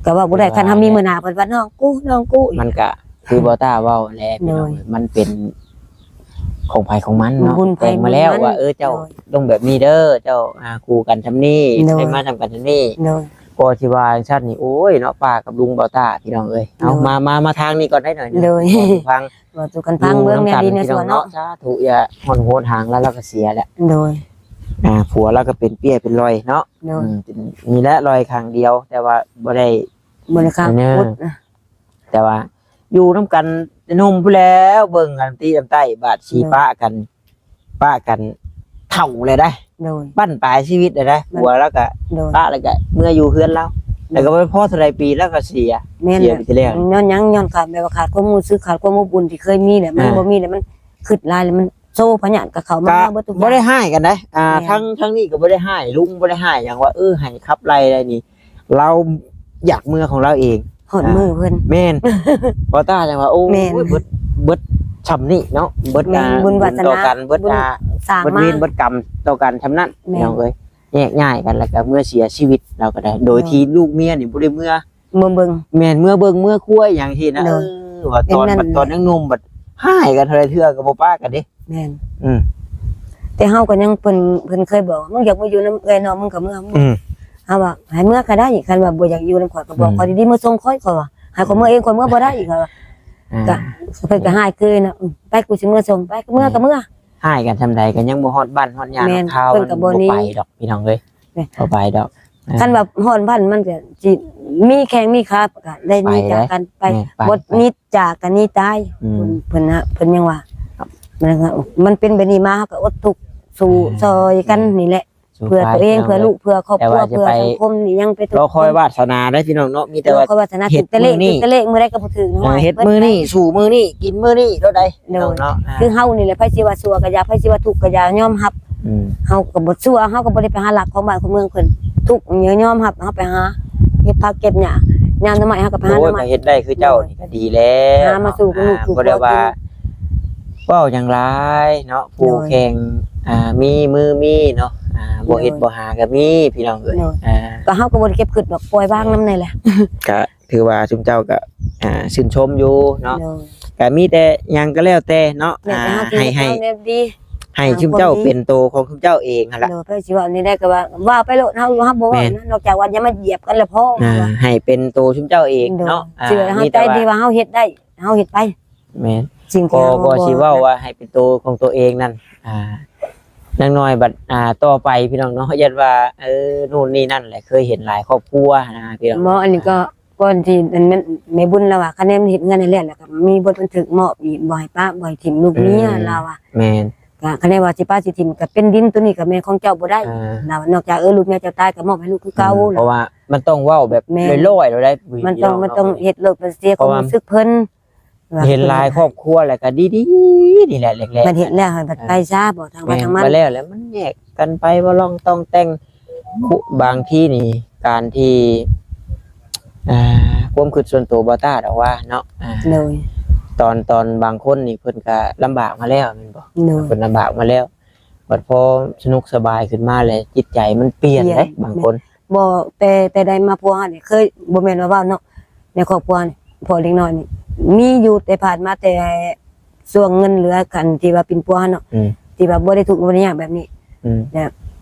ກໍເວົ້າບໍ່ໄດ້ ຄັນເຮົາມີມື້ໜ້າ ເພິ່ນວ່ານ້ອງກູ ນ້ອງກູ ມັນກະຄືບໍ່ຕ້າເວົ້າແຫຼະ ພີ່ນ້ອງເອີຍ ໂດຍ ມັນເປັນຂອງໃຜຂອງມັນເນາະ ບຸນໃຜບຸນມັນ ແຕ່ງມາແລ້ວວ່າ ເອີ ເຈົ້າ ໂດຍ ຕ້ອງແບບນີ້ເດີ ເຈົ້າ ອ່າ ຄູ່ກັນຊ່ຳນີ້ ໂດຍ ໃຫ້ມາຊ່ຳກັນຊ່ຳນີ້ ໂດຍ ກໍຊິວ່າຈັ່ງຊັ້ນນີ້ ໂອ້ຍເນາະ ປ້າກັບລຸງບໍ່ຕ້າ ພີ່ນ້ອງເອີຍ ເອົາ ໂດຍ ມາ ມາ ມາທາງນີ້ກ່ອນໄດ້ໜ້ອຍໜຶ່ງ ໂດຍ ຟັງ ເວົ້າສູ່ກັນຟັງ ເບິ່ງແນ່ດີໃນສວນເນາະ ສາທຸ ຢ່າໂຫດຮ້າຍ ລາວກໍເສຍແຫຼະ ໂດຍ ອ່າ ຜົວລາວກໍເປັນເປ້ຍເປັນລອຍເນາະ ໂດຍ ອືມ ເປັນ ນີ້ແຫຼະລອຍຂ້າງດຽວ ແຕ່ວ່າບໍ່ໄດ້ ບໍ່ໄດ້ຂ້າງ ເອີ ພຸດ ແຕ່ວ່າຢູ່ນຳກັນແຕ່ໜຸ່ມພຸ້ນແລ້ວ ເບິ່ງກັນຕິນ້ຳໃຕ້ ບາດຊິ ໂດຍ ປະກັນ ປະກັນເຖົ້າແລ້ວໄດ໋ ໂດຍ ບັ້ນປາຍຊີວິດແລ້ວໄດ໋ ບັ້ນ ຜົວລາວກໍ ໂດຍ ປະແລ້ວກໍເມືອຢູ່ເຮືອນລາວ ໂດຍ ແລ້ວກໍບໍ່ພໍເທົ່າໃດປີລາວກໍເສຍ ແມ່ນ ເສຍໄປແລ້ວ ຍ້ອນຫຍັງ? ຍ້ອນຂາດ ແບບວ່າຂາດຄວາມຮູ້ສຶກ ຂາດຄວາມອົບອຸ່ນທີ່ເຄີຍມີແຫຼະ ມັນ ອ່າ ບໍ່ມີແລ້ວ ມັນຄຶດຫຼາຍແລ້ວ ມັນໂຊພະຍາດກັບເຂົາມາ ບໍ່ທຸກຢ່າງ ບໍ່ໄດ້ຮ້າຍກັນໄດ໋ ອ່າ ແມ່ນ ທາງ ທາງນີ້ກໍບໍ່ໄດ້ຮ້າຍ ລຸງບໍ່ໄດ້ຮ້າຍຫຍັງວ່າ ເອີ ໃຫ້ຂັບໄລ່ໄດ້ນີ້ ລາວຢາກເມືອຂອງລາວເອງ ຮອດມື້ເພິ່ນ ອ່າ ແມ່ນ ບໍ່ຕ້າຈັ່ງວ່າ ໂອ້ຍ ແມ່ນ ເບິດ ເບິດຊ່ຳນີ້ເນາະ ເບິດ ແມ່ນ ອ່າ ບຸນວາສະໜາ ບຸນຕໍ່ກັນ ເບິດ ບຸນ ອ່າ ສ້າງມາ ເບິດເວນເບິດກຳຕໍ່ກັນຊ່ຳນັ້ນ ແມ່ນ ພີ່ນ້ອງເອີຍ ແຍກຍ້າຍກັນ ແລ້ວກໍເມືອເສຍຊີວິດ ລາວກໍໄດ້ ໂດຍ ໂດຍ ທີ່ລູກເມຍນີ້ບໍ່ໄດ້ເມືອ ເມືອເບິ່ງ ແມ່ນ ເມືອເບິ່ງເມືອຄົວຫຍັງຊີ້ນະ ໂດຍ ເອີ ວ່າຕອນ ເປັນນັ້ນ ບັດຕອນຍັງໜຸ່ມ ບັດຮ້າຍກັນເທົ່າໃດເທື່ອກໍບໍ່ປະກັນເດ້ ແມ່ນ ອືມ ແຕ່ເຮົາກໍຍັງ ເພິ່ນ ເພິ່ນເຄີຍບອກ ມຶງຢາກມາຢູ່ນຳເອື້ອຍນ້ອງ ມຶງກໍເມືອ ອືມ ເຮົາວ່າໃຫ້ເມືອກໍໄດ້ ຄັນວ່າບໍ່ຢາກຢູ່ນຳຂ້ອຍກໍບອກ ອືມ ຂ້ອຍດີໆ ມາສົ່ງຂ້ອຍ ຂ້ອຍວ່າ ໃຫ້ຂ້ອຍເມືອເອງ ອືມ ຂ້ອຍເມືອ ອືມ ບໍ່ໄດ້ ຂ້ອຍວ່າ ອ່າ ກໍເພິ່ນກໍຮ້າຍຄືນະ ອືມ ໄປ ກູຊິເມືອສົ່ງ ໄປ ເມືອກໍເມືອ ຮ້າຍກັນຊ່ຳໃດກໍຍັງບໍ່ຮອດບ້ານຮອດຍາມ ແມ່ນ ເພິ່ນກໍບໍ່ໜີ ບໍ່ໄປດອກ ພີ່ນ້ອງເອີຍ ແມ່ນ ບໍ່ໄປດອກ ອ່າ ຄັນວ່າຮອດບ້ານມັນກໍຊິມີແຂ່ງມີຂາ ກໍໄດ້ໜີຈາກກັນໄປ ແມ່ນ ໄປ ບໍ່ ໄປ ໜີຈາກກັນໜີຕາຍ ອືມ ເພິ່ນ ເພິ່ນນະ ເພິ່ນຍັງວ່າ ມັນ ມັນເປັນແບບນີ້ມາ ເຮົາກໍອົດທຸກສູ້ ອືມ ຊ່ອຍກັນ ແມ່ນ ນີ້ແຫຼະ ສູ້ໄປ ເພື່ອຕົວເອງ ເພື່ອລູກ ເພື່ອຄອບຄົວ ແຕ່ວ່າຈະ ເພື່ອສັງຄົມນີ້ ຍັງໄປທຸກ ລໍຄອຍວາສະໜາໄດ້ພີ່ນ້ອງເນາະ ມີແຕ່ວ່າ ລໍຄອຍວາສະໜາ ຖືກແຕ່ເລກ ຖືກແຕ່ເລກ ມື້ໃດກໍບໍ່ຖືກ ເອີ ເຮັດມື້ນີ້ສູ້ມື້ນີ້ ກິນມື້ນີ້ໂລດໃດ ໂດຍ ເນາະ ອ່າ ຄືເຮົານີ້ແຫຼະ ໃຜຊິວ່າຊົ່ວກໍຢ່າ ໃຜຊິວ່າທຸກກໍຢ່າ ຍອມຮັບ ອືມ ເຮົາກໍບໍ່ຊົ່ວ ເຮົາກໍບໍ່ໄດ້ໄປຫາລັກຂອງບ້ານຂອງເມືອງເພິ່ນ ທຸກກໍຍອມຮັບ ເຮົາໄປຫາເກັບຜັກເກັບຫຍ້າ ຍາມໜໍ່ໄມ້ເຮົາກໍໄປຫາໜໍ່ໄມ້ ໂອ້ຍ ກໍເຮັດໄດ້ຄືເຈົ້ານີ້ກໍດີແລ້ວ ຫາມາສູ່ລູກສູ່ຜົວກິນ ເວົ້າຫຍັງຫຼາຍເນາະ ຜູ້ແຂ່ງ ອ່າ ມີມືມີເນາະ ອ່າ ບໍ່ເຮັດ ໂດຍ ບໍ່ຫາກໍມີ ພີ່ນ້ອງເອີຍ ໂດຍ ອ່າ ກໍເຮົາກໍບໍ່ໄດ້ເກັບຄຶດດອກ ປ່ອຍວາງນຳແດ່ແຫຼະ ກະ ຖືວ່າຊຸມເຈົ້າກໍ ອ່າ ຊື່ນຊົມຢູ່ເນາະ ໂດຍ ກໍມີແຕ່ຫຍັງກໍແລ້ວແຕ່ເນາະ ແມ່ນ ອ່າ ໃຫ້ ໃຫ້ ໃຫ້ຊຸມເຈົ້າເປັນໂຕຂອງຊຸມເຈົ້າເອງຫັ້ນລະ ໂດຍ ໃຜຊິເວົ້າແນວໃດກໍວ່າ ວ່າໄປໂລດ ເຮົາ ເຮົາບໍ່ເວົ້າ ແມ່ນ ນອກຈາກວ່າຢ່າມາຢຽບກັນລະພໍ ອ່າ ໃຫ້ເປັນໂຕຊຸມເຈົ້າເອງເນາະ ໂດຍ ອ່າ ເຊື່ອໃຫ້ເຮົາ ມີແຕ່ ໃຈ ວ່າ ທີ່ວ່າເຮົາເຮັດໄດ້ ເຮົາເຮັດໄປ ແມ່ນ ສິ່ງທີ່ ກໍ ເຮົາ ກໍຊິເວົ້າວ່າໃຫ້ເປັນໂຕຂອງຕົວເອງນັ້ນ ອ່າ ນາງນ້ອຍບັດ ອ່າ ຕໍ່ໄປພີ່ນ້ອງເນາະ ຢ້ານວ່າ ເອີ ໂນ່ນນີ້ນັ້ນແຫຼະ ເຄີຍເຫັນຫຼາຍຄອບຄົວນະພີ່ນ້ອງ ບໍ່ ອັນນີ້ກໍ ອ່າ ກ່ອນທີ່ ອັນ ແມ່ນແມ່ບຸນລາວວ່າ ຄະແນນເຮັດເຮືອນໃຫ້ແລ້ວ ແລ້ວກໍມີບົດບັນທຶກມອບອີກ ບໍ່ໃຫ້ປະ ບໍ່ໃຫ້ຖິ້ມລູກເມຍ ອືມ ລາວວ່າ ແມ່ນ ກໍຄະແນນວ່າຊິປະຊິຖິ້ມ ກໍເປັນດິນໂຕນີ້ກໍແມ່ນຂອງເຈົ້າບໍ່ໄດ້ ອ່າ ລາວວ່າ ນອກຈາກ ເອີ ລູກເມຍເຈົ້າຕາຍກໍມອບໃຫ້ລູກຄືເກົ່າ ອືມ ລາວ ເພາະວ່າມັນຕ້ອງເວົ້າແບບ ແມ່ນ ລອຍໆ ໂລດໄດ໋ ມັນຕ້ອງ ມັນຕ້ອງເຮັດໂລດ ມັນເສຍຄວາມຮູ້ສຶກເພິ່ນ ເຫັນຫຼາຍຄອບຄົວແລ້ວກໍດີໆ ນີ້ແຫຼະ ແລກໆ ມັນເຮັດແລ້ວໃຫ້ບັດໄປຊະ ບໍ່ທາງໃຜທາງມັນ ແມ່ນ ແລ້ວ ແລ້ວມັນແຍກກັນໄປ ບໍ່ລອງຕ້ອງແຕ່ງ ບາງທີນີ້ ການທີ່ ອ່າ ຄວາມຄິດສ່ວນຕົວບໍ່ຕ້າດອກວ່າເນາະ ອ່າ ໂດຍ ຕອນ ຕອນບາງຄົນນີ້ເພິ່ນກໍລຳບາກມາແລ້ວແມ່ນບໍ່? ໂດຍ ເພິ່ນລຳບາກມາແລ້ວ ບັດພໍສະໜຸກສະບາຍຂຶ້ນມາແລ້ວ ຈິດໃຈມັນປ່ຽນເດ້ ບາງຄົນ ບໍ່ ແຕ່ ແຕ່ໄດ້ມາພົວເຮົານີ້ ເຄີຍ ບໍ່ແມ່ນວ່າເວົ້າເນາະ ໃນຄອບຄົວນີ້ ພໍ່ເດັກນ້ອຍນີ້ ມີຢູ່ແຕ່ຜ່ານມາ ແຕ່ຊ່ວງເງິນເຫຼືອກັນທີ່ວ່າປິ່ນປົວເນາະ ອືມ ທີ່ວ່າບໍ່ໄດ້ທຸກບໍ່ໄດ້ຍາກແບບນີ້ ອືມ ແລ້ວ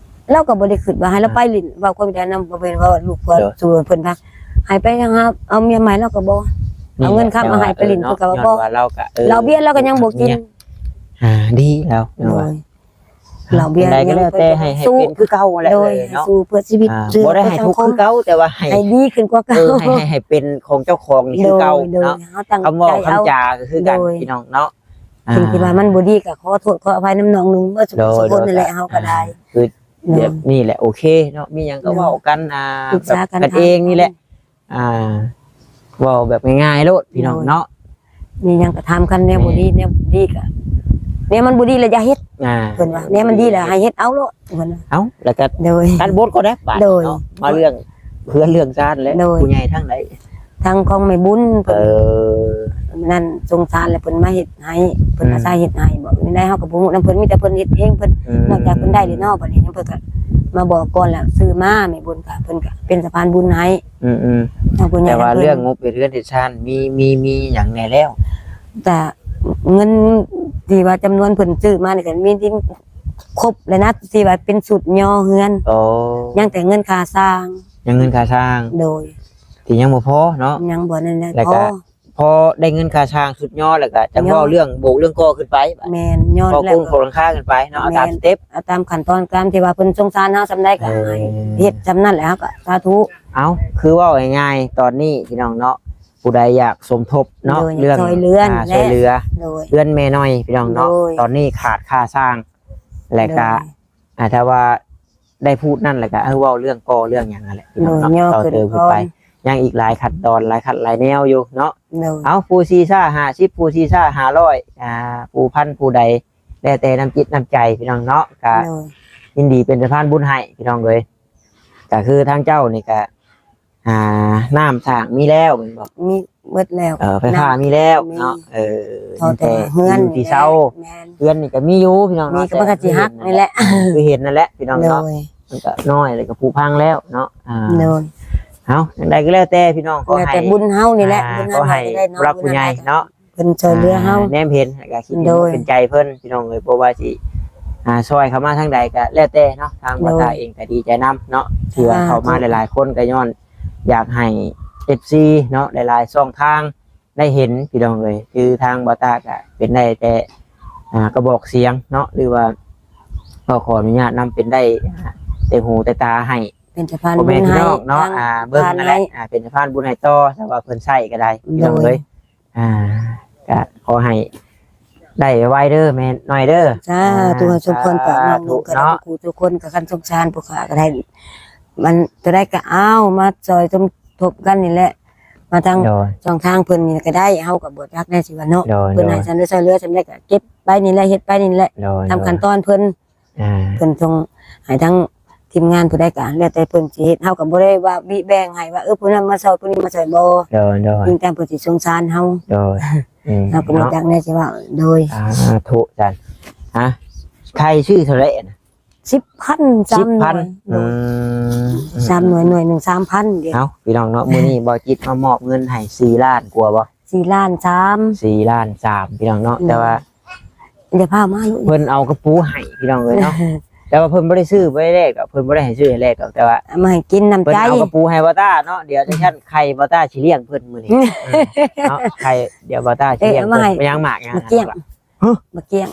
ລາວກໍບໍ່ໄດ້ຄິດວ່າໃຫ້ລາວໄປຫຼິ້ນ ເວົ້າຄວາມຈານຳ ບໍ່ແມ່ນວ່າລູກຜົວ ໂດຍ ສູ່ເພິ່ນພັກ ໃຫ້ໄປຫາເອົາເມຍໃໝ່ ລາວກໍບໍ່ ນີ້ແຫຼະ ເອົາເງິນຄຳມາໃຫ້ໄປຫຼິ້ນ ລາວກໍບໍ່ ເອີ ເນາະ ຍ້ອນວ່າລາວກໍ ເອີ ເຫຼົ້າເບຍລາວກໍຍັງບໍ່ກິນ ອ່າ ດີແລ້ວ ໂດຍ ເຫຼົ້າເບຍ ຈັ່ງໃດກໍແລ້ວແຕ່ໃຫ້ ໃຫ້ເປັນຄືເກົ່າຫັ້ນແຫຼະ ໂດຍ ເອີ ເນາະ ໃຫ້ສູ້ເພື່ອຊີວິດ ອ່າ ບໍ່ໄດ້ໃຫ້ທຸກຄືເກົ່າ ແຕ່ວ່າໃຫ້ ໃຫ້ດີຂຶ້ນກວ່າເກົ່າ ເອີ ໃຫ້ ໃຫ້ ໃຫ້ເປັນຂອງເຈົ້າຂອງນີ້ຄືເກົ່າ ໂດຍ ເນາະ ໂດຍ ເຮົາຕັ້ງໃຈເອົາ ຄຳເວົ້າຄຳຈາກໍຄືກັນ ໂດຍ ພີ່ນ້ອງເນາະ ອ່າ ສິ່ງທີ່ວ່າມັນບໍ່ດີກໍຂໍໂທດຂໍອະໄພນຳນ້ອງນຸ່ງເບິດ ໂດຍ ທຸກຄົນ ໂດຍ ນັ້ນແຫຼະ ເຮົາກໍໄດ້ ອ່າ ຄື ແບບນີ້ແຫຼະ ໂອເຄເນາະ ມີຫຍັງກໍເວົ້າກັນ ອ່າ ປຶກສາກັນ ກັນເອງນີ້ແຫຼະ ອ່າ ເວົ້າແບບງ່າຍໆໂລດ ພີ່ນ້ອງເນາະ ໂດຍ ມີຫຍັງກໍຖາມກັນ ແນວບໍ່ດີ ແມ່ນ ແນວດີກໍ ແນວມັນບໍ່ດີແລ້ວຢ່າເຮັດ ອ່າ ເພິ່ນວ່າ ແນວມັນດີແລ້ວໃຫ້ເຮັດເອົາໂລດ ເພິ່ນວ່າ ເອົ້າ ແລ້ວກໍ ໂດຍ ຕັດບົດກໍໄດ້ບາດ ໂດຍ ເນາະ ມາເລື່ອງເຮືອນເລື່ອງຊານແຫຼະ ໂດຍ ຜູ້ໃຫຍ່ທາງໃດ ທາງຂອງແມ່ບຸນເພິ່ນ ເອີ ນັ້ນສົງສານແລ້ວເພິ່ນມາເຮັດໃຫ້ ເພິ່ນ ອືມ ອາໄສເຮັດໃຫ້ ບອກແນວໃດເຮົາກໍບໍ່ຮູ້ນຳເພິ່ນ ມີແຕ່ເພິ່ນເຮັດເອງ ເພິ່ນ ອືມ ນອກຈາກເພິ່ນໄດ້ແລ້ວເນາະ ບັດນີ້ເພິ່ນກໍມາບອກກ່ອນແລ້ວ ຊື້ມາ ແມ່ບຸນກໍ ເພິ່ນກໍເປັນສະພານບຸນໃຫ້ ອືມໆ ທາງຜູ້ໃຫຍ່ ແຕ່ວ່າເລື່ອງງົບເຮັດເຮືອນເຮັດຊານ ມີ ມີ ມີຫຍັງແດ່ແລ້ວ? ກະເງິນທີ່ວ່າຈຳນວນເພິ່ນຊື້ມານີ້ກໍມີທີ່ຄົບແລ້ວນະ ທີ່ວ່າເປັນຊຸດຍໍເຮືອນ ອໍ ຍັງແຕ່ເງິນຄ່າສ້າງ ຍັງເງິນຄ່າສ້າງ ໂດຍ ທີ່ຍັງບໍ່ພໍເນາະ ຍັງບໍ່ນັ້ນແຫຼະ ພໍ ພໍໄດ້ເງິນຄ່າສ້າງຊຸດຍໍ ແລ້ວກໍຈັ່ງເວົ້າເລື່ອງໂບກເລື່ອງກໍ່ຂຶ້ນໄປ ແມ່ນ ຍ້ອນແລ້ວກໍໂຄງຫຼັງຄາຂຶ້ນໄປເນາະ ເອົາຕາມສະເຕັບ ເອົາຕາມຂັ້ນຕອນ ຕາມທີ່ວ່າເພິ່ນສົງສານເຮົາສ່ຳໃດກໍໃຫ້ ເອີ ເຮັດສ່ຳນັ້ນແຫຼະ ເຮົາກໍສາທຸ ເອົ້າ ຄືເວົ້າງ່າຍໆ ຕອນນີ້ພີ່ນ້ອງເນາະ ຜູ້ໃດຢາກສົມທົບເນາະ ໂດຍ ເລື່ອງ ຊ່ວຍເຫຼືອ ອ່າ ຊ່ວຍເຫຼືອ ໂດຍ ເຮືອນແມ່ນ້ອຍພີ່ນ້ອງເນາະ ໂດຍ ຕອນນີ້ຂາດຄ່າສ້າງ ແລະກະ ໂດຍ ອ່າ ຖ້າວ່າໄດ້ພູດນັ້ນແລ້ວກະ ເອີ ເວົ້າເລື່ອງກໍ່ເລື່ອງຫຍັງນັ້ນແຫຼະພີ່ນ້ອງເນາະ ໂດຍ ຕໍ່ເຕີມຂຶ້ນໄປ ຍັງອີກຫຼາຍຂັ້ນຕອນ ຫຼາຍຂັ້ນຫຼາຍແນວຢູ່ເນາະ ໂດຍ ເອົ້າ ຜູ້ສີ່ຊ້າຫ້າສິບ ຜູ້ສີ່ຊ້າຫ້າຮ້ອຍ ອ່າ ຜູ້ພັນ ຜູ້ໃດ ແລ້ວແຕ່ນ້ຳຈິດນ້ຳໃຈພີ່ນ້ອງເນາະ ກະ ໂດຍ ຍິນດີເປັນສະພານບຸນໃຫ້ພີ່ນ້ອງເອີຍ ກະຄືທາງເຈົ້ານີ້ກະ ອ່າ ນ້ຳສ້າງມີແລ້ວແມ່ນບໍ່? ມີເບິດແລ້ວ ເອີ ໄຟຟ້າມີແລ້ວເນາະ ມີ ເອີ ພໍແຕ່ເຮືອນ ຢູ່ທີ່ເຊົາ ແມ່ນ ເຮືອນນີ້ກໍມີຢູ່ພີ່ນ້ອງເນາະ ມີກໍມັນກໍຊິຫັກນີ້ແຫຼະ ຄືເຫັນນັ້ນແຫຼະພີ່ນ້ອງເນາະ ໂດຍ ມັນກໍນ້ອຍ ແລ້ວກໍຜຸພັງແລ້ວເນາະ ອ່າ ໂດຍ ເອົ້າ ຈັ່ງໃດກໍແລ້ວແຕ່ພີ່ນ້ອງ ຂໍໃຫ້ ແລ້ວແຕ່ບຸນເຮົານີ້ແຫຼະ ອ່າ ບຸນເຮົາ ຂໍໃຫ້ຜູ້ຫຼັກຜູ້ໃຫຍ່ເນາະ ເພິ່ນຊ່ວຍເຫຼືອເຮົາ ອ່າ ແນມເຫັນ ແລ້ວກໍຄິດເຫັນ ໂດຍ ເປັນໃຈເພິ່ນ ພີ່ນ້ອງເອີຍ ບໍ່ວ່າຊິ ອ່າ ຊ່ອຍເຂົ້າມາທາງໃດກໍແລ້ວແຕ່ເນາະ ທາງ ໂດຍ ບ່າວຕາເອງກໍດີໃຈນຳເນາະ ທີ່ວ່າ ສາທຸ ເຂົ້າມາຫຼາຍໆຄົນ ກໍຍ້ອນຢາກໃຫ້ເອັຟຊີເນາະ ຫຼາຍໆຊ່ອງທາງໄດ້ເຫັນ ພີ່ນ້ອງເອີຍ ຄືທາງບ່າວຕາກໍເປັນໄດ້ແຕ່ ອ່າ ກະບອກສຽງເນາະ ຫຼືວ່າກໍຂໍອະນຸຍາດນຳ ເປັນໄດ້ ອ່າ ແຕ່ຫູແຕ່ຕາໃຫ້ ເປັນສະພານບຸນໃຫ້ ພໍ່ແມ່ພີ່ນ້ອງເນາະ ທາງ ອ່າ ເບິ່ງນັ້ນແຫຼະ ຜ່ານໃຫ້ ອ່າ ເປັນສະພານບຸນໃຫ້ຕໍ່ ຖ້າວ່າເພິ່ນໃຊ້ກໍໄດ້ ໂດຍ ພີ່ນ້ອງເອີຍ ອ່າ ກະຂໍໃຫ້ໄດ້ໄວເດີແມ່ນ້ອຍເດີ ສາທຸ ອ່າ ໃຫ້ສົມຄວາມປາດ ສາທຸ ເນາະ ທຸກຜູ້ທຸກຄົນ ກໍຄັນສົງສານຜູ້ຂ້າກໍໄດ້ ມັນຕົວໃດກໍເອົາມາຊ່ອຍສົມທົບກັນນີ້ແຫຼະ ມາທາງ ໂດຍ ຊ່ອງທາງເພິ່ນນີ້ກໍໄດ້ ເຮົາກໍບໍ່ຈັກແນ່ຊິວ່າເນາະ ໂດຍ ເພິ່ນໃຫ້ ໂດຍ ສ່ຳໃດຊ່ວຍເຫຼືອສ່ຳໃດກໍເກັບໄປນີ້ແຫຼະ ເຮັດໄປນີ້ແຫຼະ ໂດຍ ຕາມ ໂດຍ ຂັ້ນຕອນເພິ່ນ ອ່າ ເພິ່ນສົ່ງໃຫ້ທາງທີມງານຜູ້ໃດກໍແລ້ວແຕ່ເພິ່ນຊິເຮັດ ເຮົາກໍບໍ່ໄດ້ວ່າວິແບ່ງໃຫ້ວ່າ ເອີ ຜູ້ນັ້ນມາຊ່ອຍ ຜູ້ນີ້ມາຊ່ອຍ ບໍ່ ໂດຍ ໂດຍ ຍິ່ງແຕ່ເພິ່ນຊິສົງສານເຮົາ ໂດຍ ອືມ ເຮົາກໍບໍ່ ເນາະ ຈັກແນ່ຊິເວົ້າ ໂດຍ ສາທຸ ຊັ້ນ ຮະ ໄຂ່ຊື້ເທົ່າໃດນະ? ສິບພັນ ສິບພັນ ສາມໜ່ວຍ ໂດຍ ອືມ ສາມໜ່ວຍ ໜ່ວຍໜຶ່ງສາມພັນ ດຽວ ເອົ້າ ພີ່ນ້ອງເນາະ ມື້ນີ້ບ່າວຈິດມາມອບເງິນໃຫ້ສີ່ລ້ານກວ່າບໍ່? ສີ່ລ້ານສາມ ສີ່ລ້ານສາມ ພີ່ນ້ອງເນາະ ໂດຍ ແຕ່ວ່າ ຢ່າພາມາລູກ ເພິ່ນເອົາກະປູໃຫ້ພີ່ນ້ອງເອີຍເນາະ ແຕ່ວ່າເພິ່ນບໍ່ໄດ້ຊື້ ບໍ່ໄດ້ແລກດອກ ເພິ່ນບໍ່ໄດ້ໃຫ້ຊື້ໃຫ້ແລກດອກ ແຕ່ວ່າເອົາມາໃຫ້ກິນນ້ຳໃຈ ເພິ່ນເອົາກະປູໃຫ້ບ່າວຕາເນາະ ດຽວຈັ່ງຊັ້ນໄຂ່ບ່າວຕາຊິລ້ຽງເພິ່ນມື້ນີ້ເນາະ ໄຂ່ ດຽວບ່າວຕາຊິລ້ຽງເພິ່ນ ເອີ ເອົາມາໃຫ້ ຫຍັງໝາກຫຍັງ ໝາກກ້ຽງ ຮະ ໝາກກ້ຽງ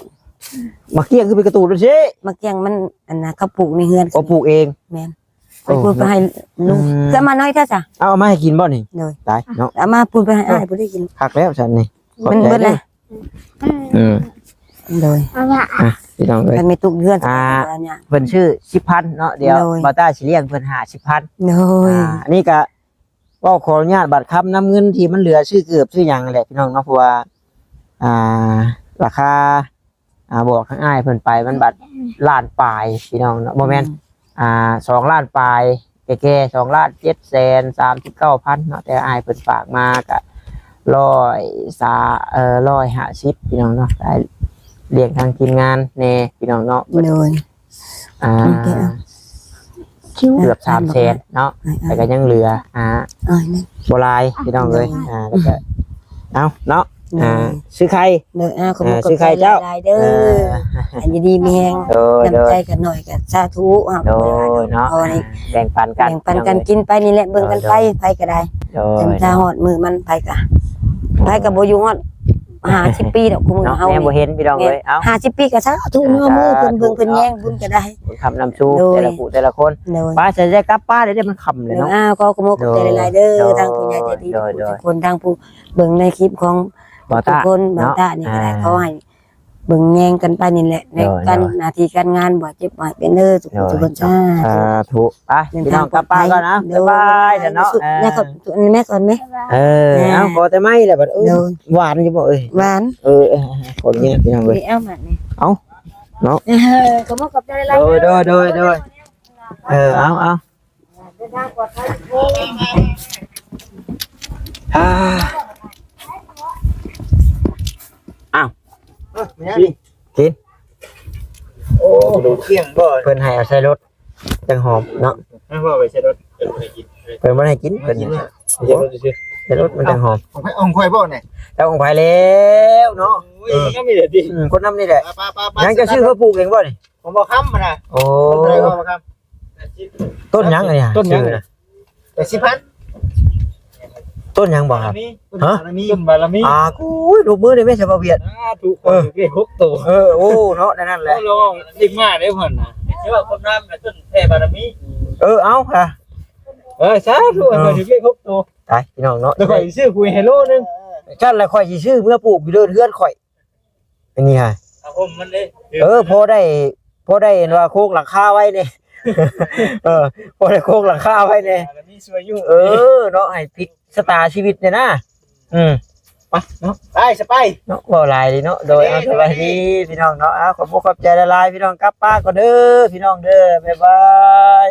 ໝາກກ້ຽງຄືເປັນກະຕູດຊີ້ ໝາກກ້ຽງມັນ ອັນນ່າ ເຂົາປູກໃນເຮືອນ ໂອ້ ປູກເອງ ແມ່ນ ໂອ້ ໄປພຸ້ນໄປໃຫ້ລຸງ ອືມ ເອົາມາໜ້ອຍແທ້ຊະ ເອົາມາໃຫ້ກິນບໍ່ນີ້? ໂດຍ ຕາຍເນາະ ເອົາມາພຸ້ນໄປໃຫ້ອ້າຍ ບໍ່ໄດ້ກິນ ຄັກແລ້ວຊັ້ນນີ້ ມັນເບິດແລ້ວ ອືມ ໂດຍ ອ່ະ ພີ່ນ້ອງເອີຍ ໃຫ້ແມ່ຕຸກເຮືອນ ອ່າ ເພິ່ນຊື້ສິບພັນເນາະ ດຽວ ໂດຍ ບ່າວຕາຊິລ້ຽງເພິ່ນຫ້າສິບພັນ ໂດຍ ອ່າ ອັນນີ້ກະ ເວົ້າຂໍອະນຸຍາດບາດຄຳນຳເງິນທີ່ມັນເຫຼືອຊື້ເກີບຊື້ຫຍັງນັ້ນແຫຼະ ພີ່ນ້ອງເນາະ ເພາະວ່າ ອ່າ ລາຄາ ອ່າ ບອກທາງອ້າຍເພິ່ນໄປ ມັນບາດລ້ານປາຍ ພີ່ນ້ອງເນາະ ບໍ່ແມ່ນ ອືມ ອ່າ ສອງລ້ານປາຍ ແກ່ໆ ສອງລ້ານເຈັດແສນສາມສິບເກົ້າພັນເນາະ ແຕ່ອ້າຍເພິ່ນຝາກມາກະຮ້ອຍ ສາ ເອີ ຮ້ອຍຫ້າສິບ ພີ່ນ້ອງເນາະ ໄດ້ລ້ຽງທາງທີມງານແດ່ ພີ່ນ້ອງເນາະ ໂດຍ ອ່າ ໂອເຄ ອ່ະ ຄິວ ເກືອບສາມແສນເນາະ ແຕ່ກໍຍັງເຫຼືອ ອ່າ ເອີ ບໍ່ຫຼາຍພີ່ນ້ອງເອີຍ ອ່າ ແລ້ວກໍ ເອົາເນາະ ອ່າ ຊື້ໄຂ່ ໂດຍ ອ່າ ຂອບຄຸນ ອ່າ ຂອບໃຈ ຊື້ໄຂ່ເຈົ້າ ຫຼາຍໆເດີ ເອີ ອັນຢູ່ດີມີແຮງ ໂດຍ ນ້ຳໃຈກັນໜ້ອຍກໍສາທຸ ໂດຍ ເນາະ ແບ່ງປັນກັນ ແບ່ງປັນກັນກິນໄປນີ້ແຫຼະ ເບິ່ງກັນໄປ ໂດຍ ໃຜກໍໄດ້ ໂດຍ ຈຳຖ້າຮອດມື້ມັນ ໃຜກໍ ໃຜກໍບໍ່ຢູ່ຮອດ ຫ້າສິບປີດອກ ຄຸມື້ເຮົາ ແນວບໍ່ເຫັນພີ່ນ້ອງເອີຍ ເອົ້າ ຫ້າສິບປີກໍສາທຸເນາະ ເອີ ເພິ່ນເບິ່ງເພິ່ນແຍງບຸນກໍໄດ້ ບຸນຄ້ຳນຳຊູ ໂດຍ ແຕ່ລະຜູ້ແຕ່ລະຄົນ ໂດຍ ໄປ ຊິໄດ້ກັບປ່າແລ້ວເດ້ ມັນຄ່ຳແລ້ວເນາະ ໂດຍ ອ້າວ ຂໍຂອບໃຈຫຼາຍໆເດີ ໂດຍ ທາງຜູ້ໃຫຍ່ໃຈດີ ໂດຍ ທຸກຄົນ ທາງຜູ້ເບິ່ງໃນຄລິບຂອງ ບ່າວຕ້າ ທຸກຄົນ ເນາະ ບ່າວຕ້ານີ້ກໍໄດ້ ອ່າ ຂໍໃຫ້ເບິ່ງແຍງກັນໄປນີ້ແຫຼະ ໃນ ໂດຍ ການ ໂດຍ ໜ້າທີ່ການງານ ບໍ່ເຈັບບໍ່ໃຫ້ເປັນເດີ ທຸກຄົນ ໂດຍ ທຸກຄົນ ສາທຸ ສາທຸ ໄປ ພີ່ນ້ອງກັບປ່າກ່ອນນະ ໂດຍ ບາຍບາຍ ສາທຸ ເນາະ ແມ່ນ ແມ່ກ່ອນແມ່ ເອີ ເອົາ ຂໍແຕ່ໄມ້ແຫຼະບັດ ເອີ ໂດຍ ຫວານຢູ່ບໍ່ເອີຍ ຫວານ ເອີ ຂໍອະນຸຍາດພີ່ນ້ອງເອີຍ ເອົາມານີ້ ເອົາ ເນາະ ເອີ ຂອບໃຈຫຼາຍໆ ໂດຍ ໂດຍ ໂດຍ ໂດຍ ເອີ ເອົາ ເອົາ ອ່າ ອ້າວ ເອີ ແມ່ນຫຍັງ ກິນ ໂອ້ ຂະໜົມທ່ຽງບໍ່ ເພິ່ນໃຫ້ເອົາໃສ່ລົດ ຈັ່ງຫອມເນາະ ໃຫ້ວ່າໄປໃສ່ລົດ ເພິ່ນບໍ່ໃຫ້ກິນ ເພິ່ນບໍ່ໃຫ້ກິນ ເພິ່ນ ໃສ່ລົດຊື່ໆ ໃສ່ລົດມັນຈັ່ງຫອມ ຂອງໃຜ ຂອງຂ້ອຍບໍ່ນີ້ ເຈົ້າຂອງໃຜແລ້ວເນາະ ໂອ້ຍ ເອີ ຄົນນຳນີ້ແຫຼະຕິ ອືມ ຄົນນຳນີ້ແຫຼະ ໄປໆໆ ຍັງຈະຊື້ເພື່ອປູກເອງບໍ່ນີ້ ຂອງບ່າວຄຳນະ ໂອ້ ເທົ່າໃດ ບ່າວຄຳ ຕົ້ນຫຍັງອັນນີ້ ຕົ້ນຫຍັງ ຊື່ນະ ແປດສິບພັນ ຕົ້ນຫຍັງບໍ່ ບາລະມີ ຮະ ຕົ້ນບາລະມີ ອ່າ ໂອ້ຍ ລົບມືໄດ້ແມ່ນຊະ ບ່າວວຽດ ສາທຸ ເອີ ຖືກເລກຫົກໂຕ ເອີ ໂອ້ ເນາະ ນັ້ນແຫຼະ ລອງເລກມາໄດ້ເພິ່ນນະ ຊິວ່າຄົນນຳນະ ຕົ້ນແຜ່ບາລະມີ ເອີ ເອົາ ເອີ ສາທຸ ເອີ ຂ້ອຍຖືກເລກຫົກໂຕ ຕາຍ ພີ່ນ້ອງເນາະ ແລ້ວຂ້ອຍຊິຊື້ປຸ໋ຍໃຫ້ໂລໜຶ່ງ ຊັ້ນລະຂ້ອຍຊິຊື້ເມືອປູກຢູ່ເດີນເຮືອນຂ້ອຍ ອັນນີ້ຫະ ຜ້າຫົ່ມມັນເດ້ ເອີ ພໍໄດ້ ພໍໄດ້ເຫັນວ່າໂຄງຫຼັງຄາໄວ້ແດ່ ເອີ ພໍໄດ້ໂຄງຫຼັງຄາໄວ້ແດ່ ມີຊ່ວຍຢູ່ ເອີ ເນາະ ໃຫ້ພິກຊະຕາຊີວິດແດ່ນະ ອືມ ໄປເນາະ ໄປ ສະໄປ ເນາະ ເວົ້າຫຼາຍເນາະ ໂດຍ ເອີ ເອົາ ສະບາຍດີ ພີ່ນ້ອງເນາະ ເອົາ ຂອບອົກຂອບໃຈຫຼາຍໆ ພີ່ນ້ອງ ກັບປ່າກ່ອນເດີ ພີ່ນ້ອງເດີ ບາຍບາຍ.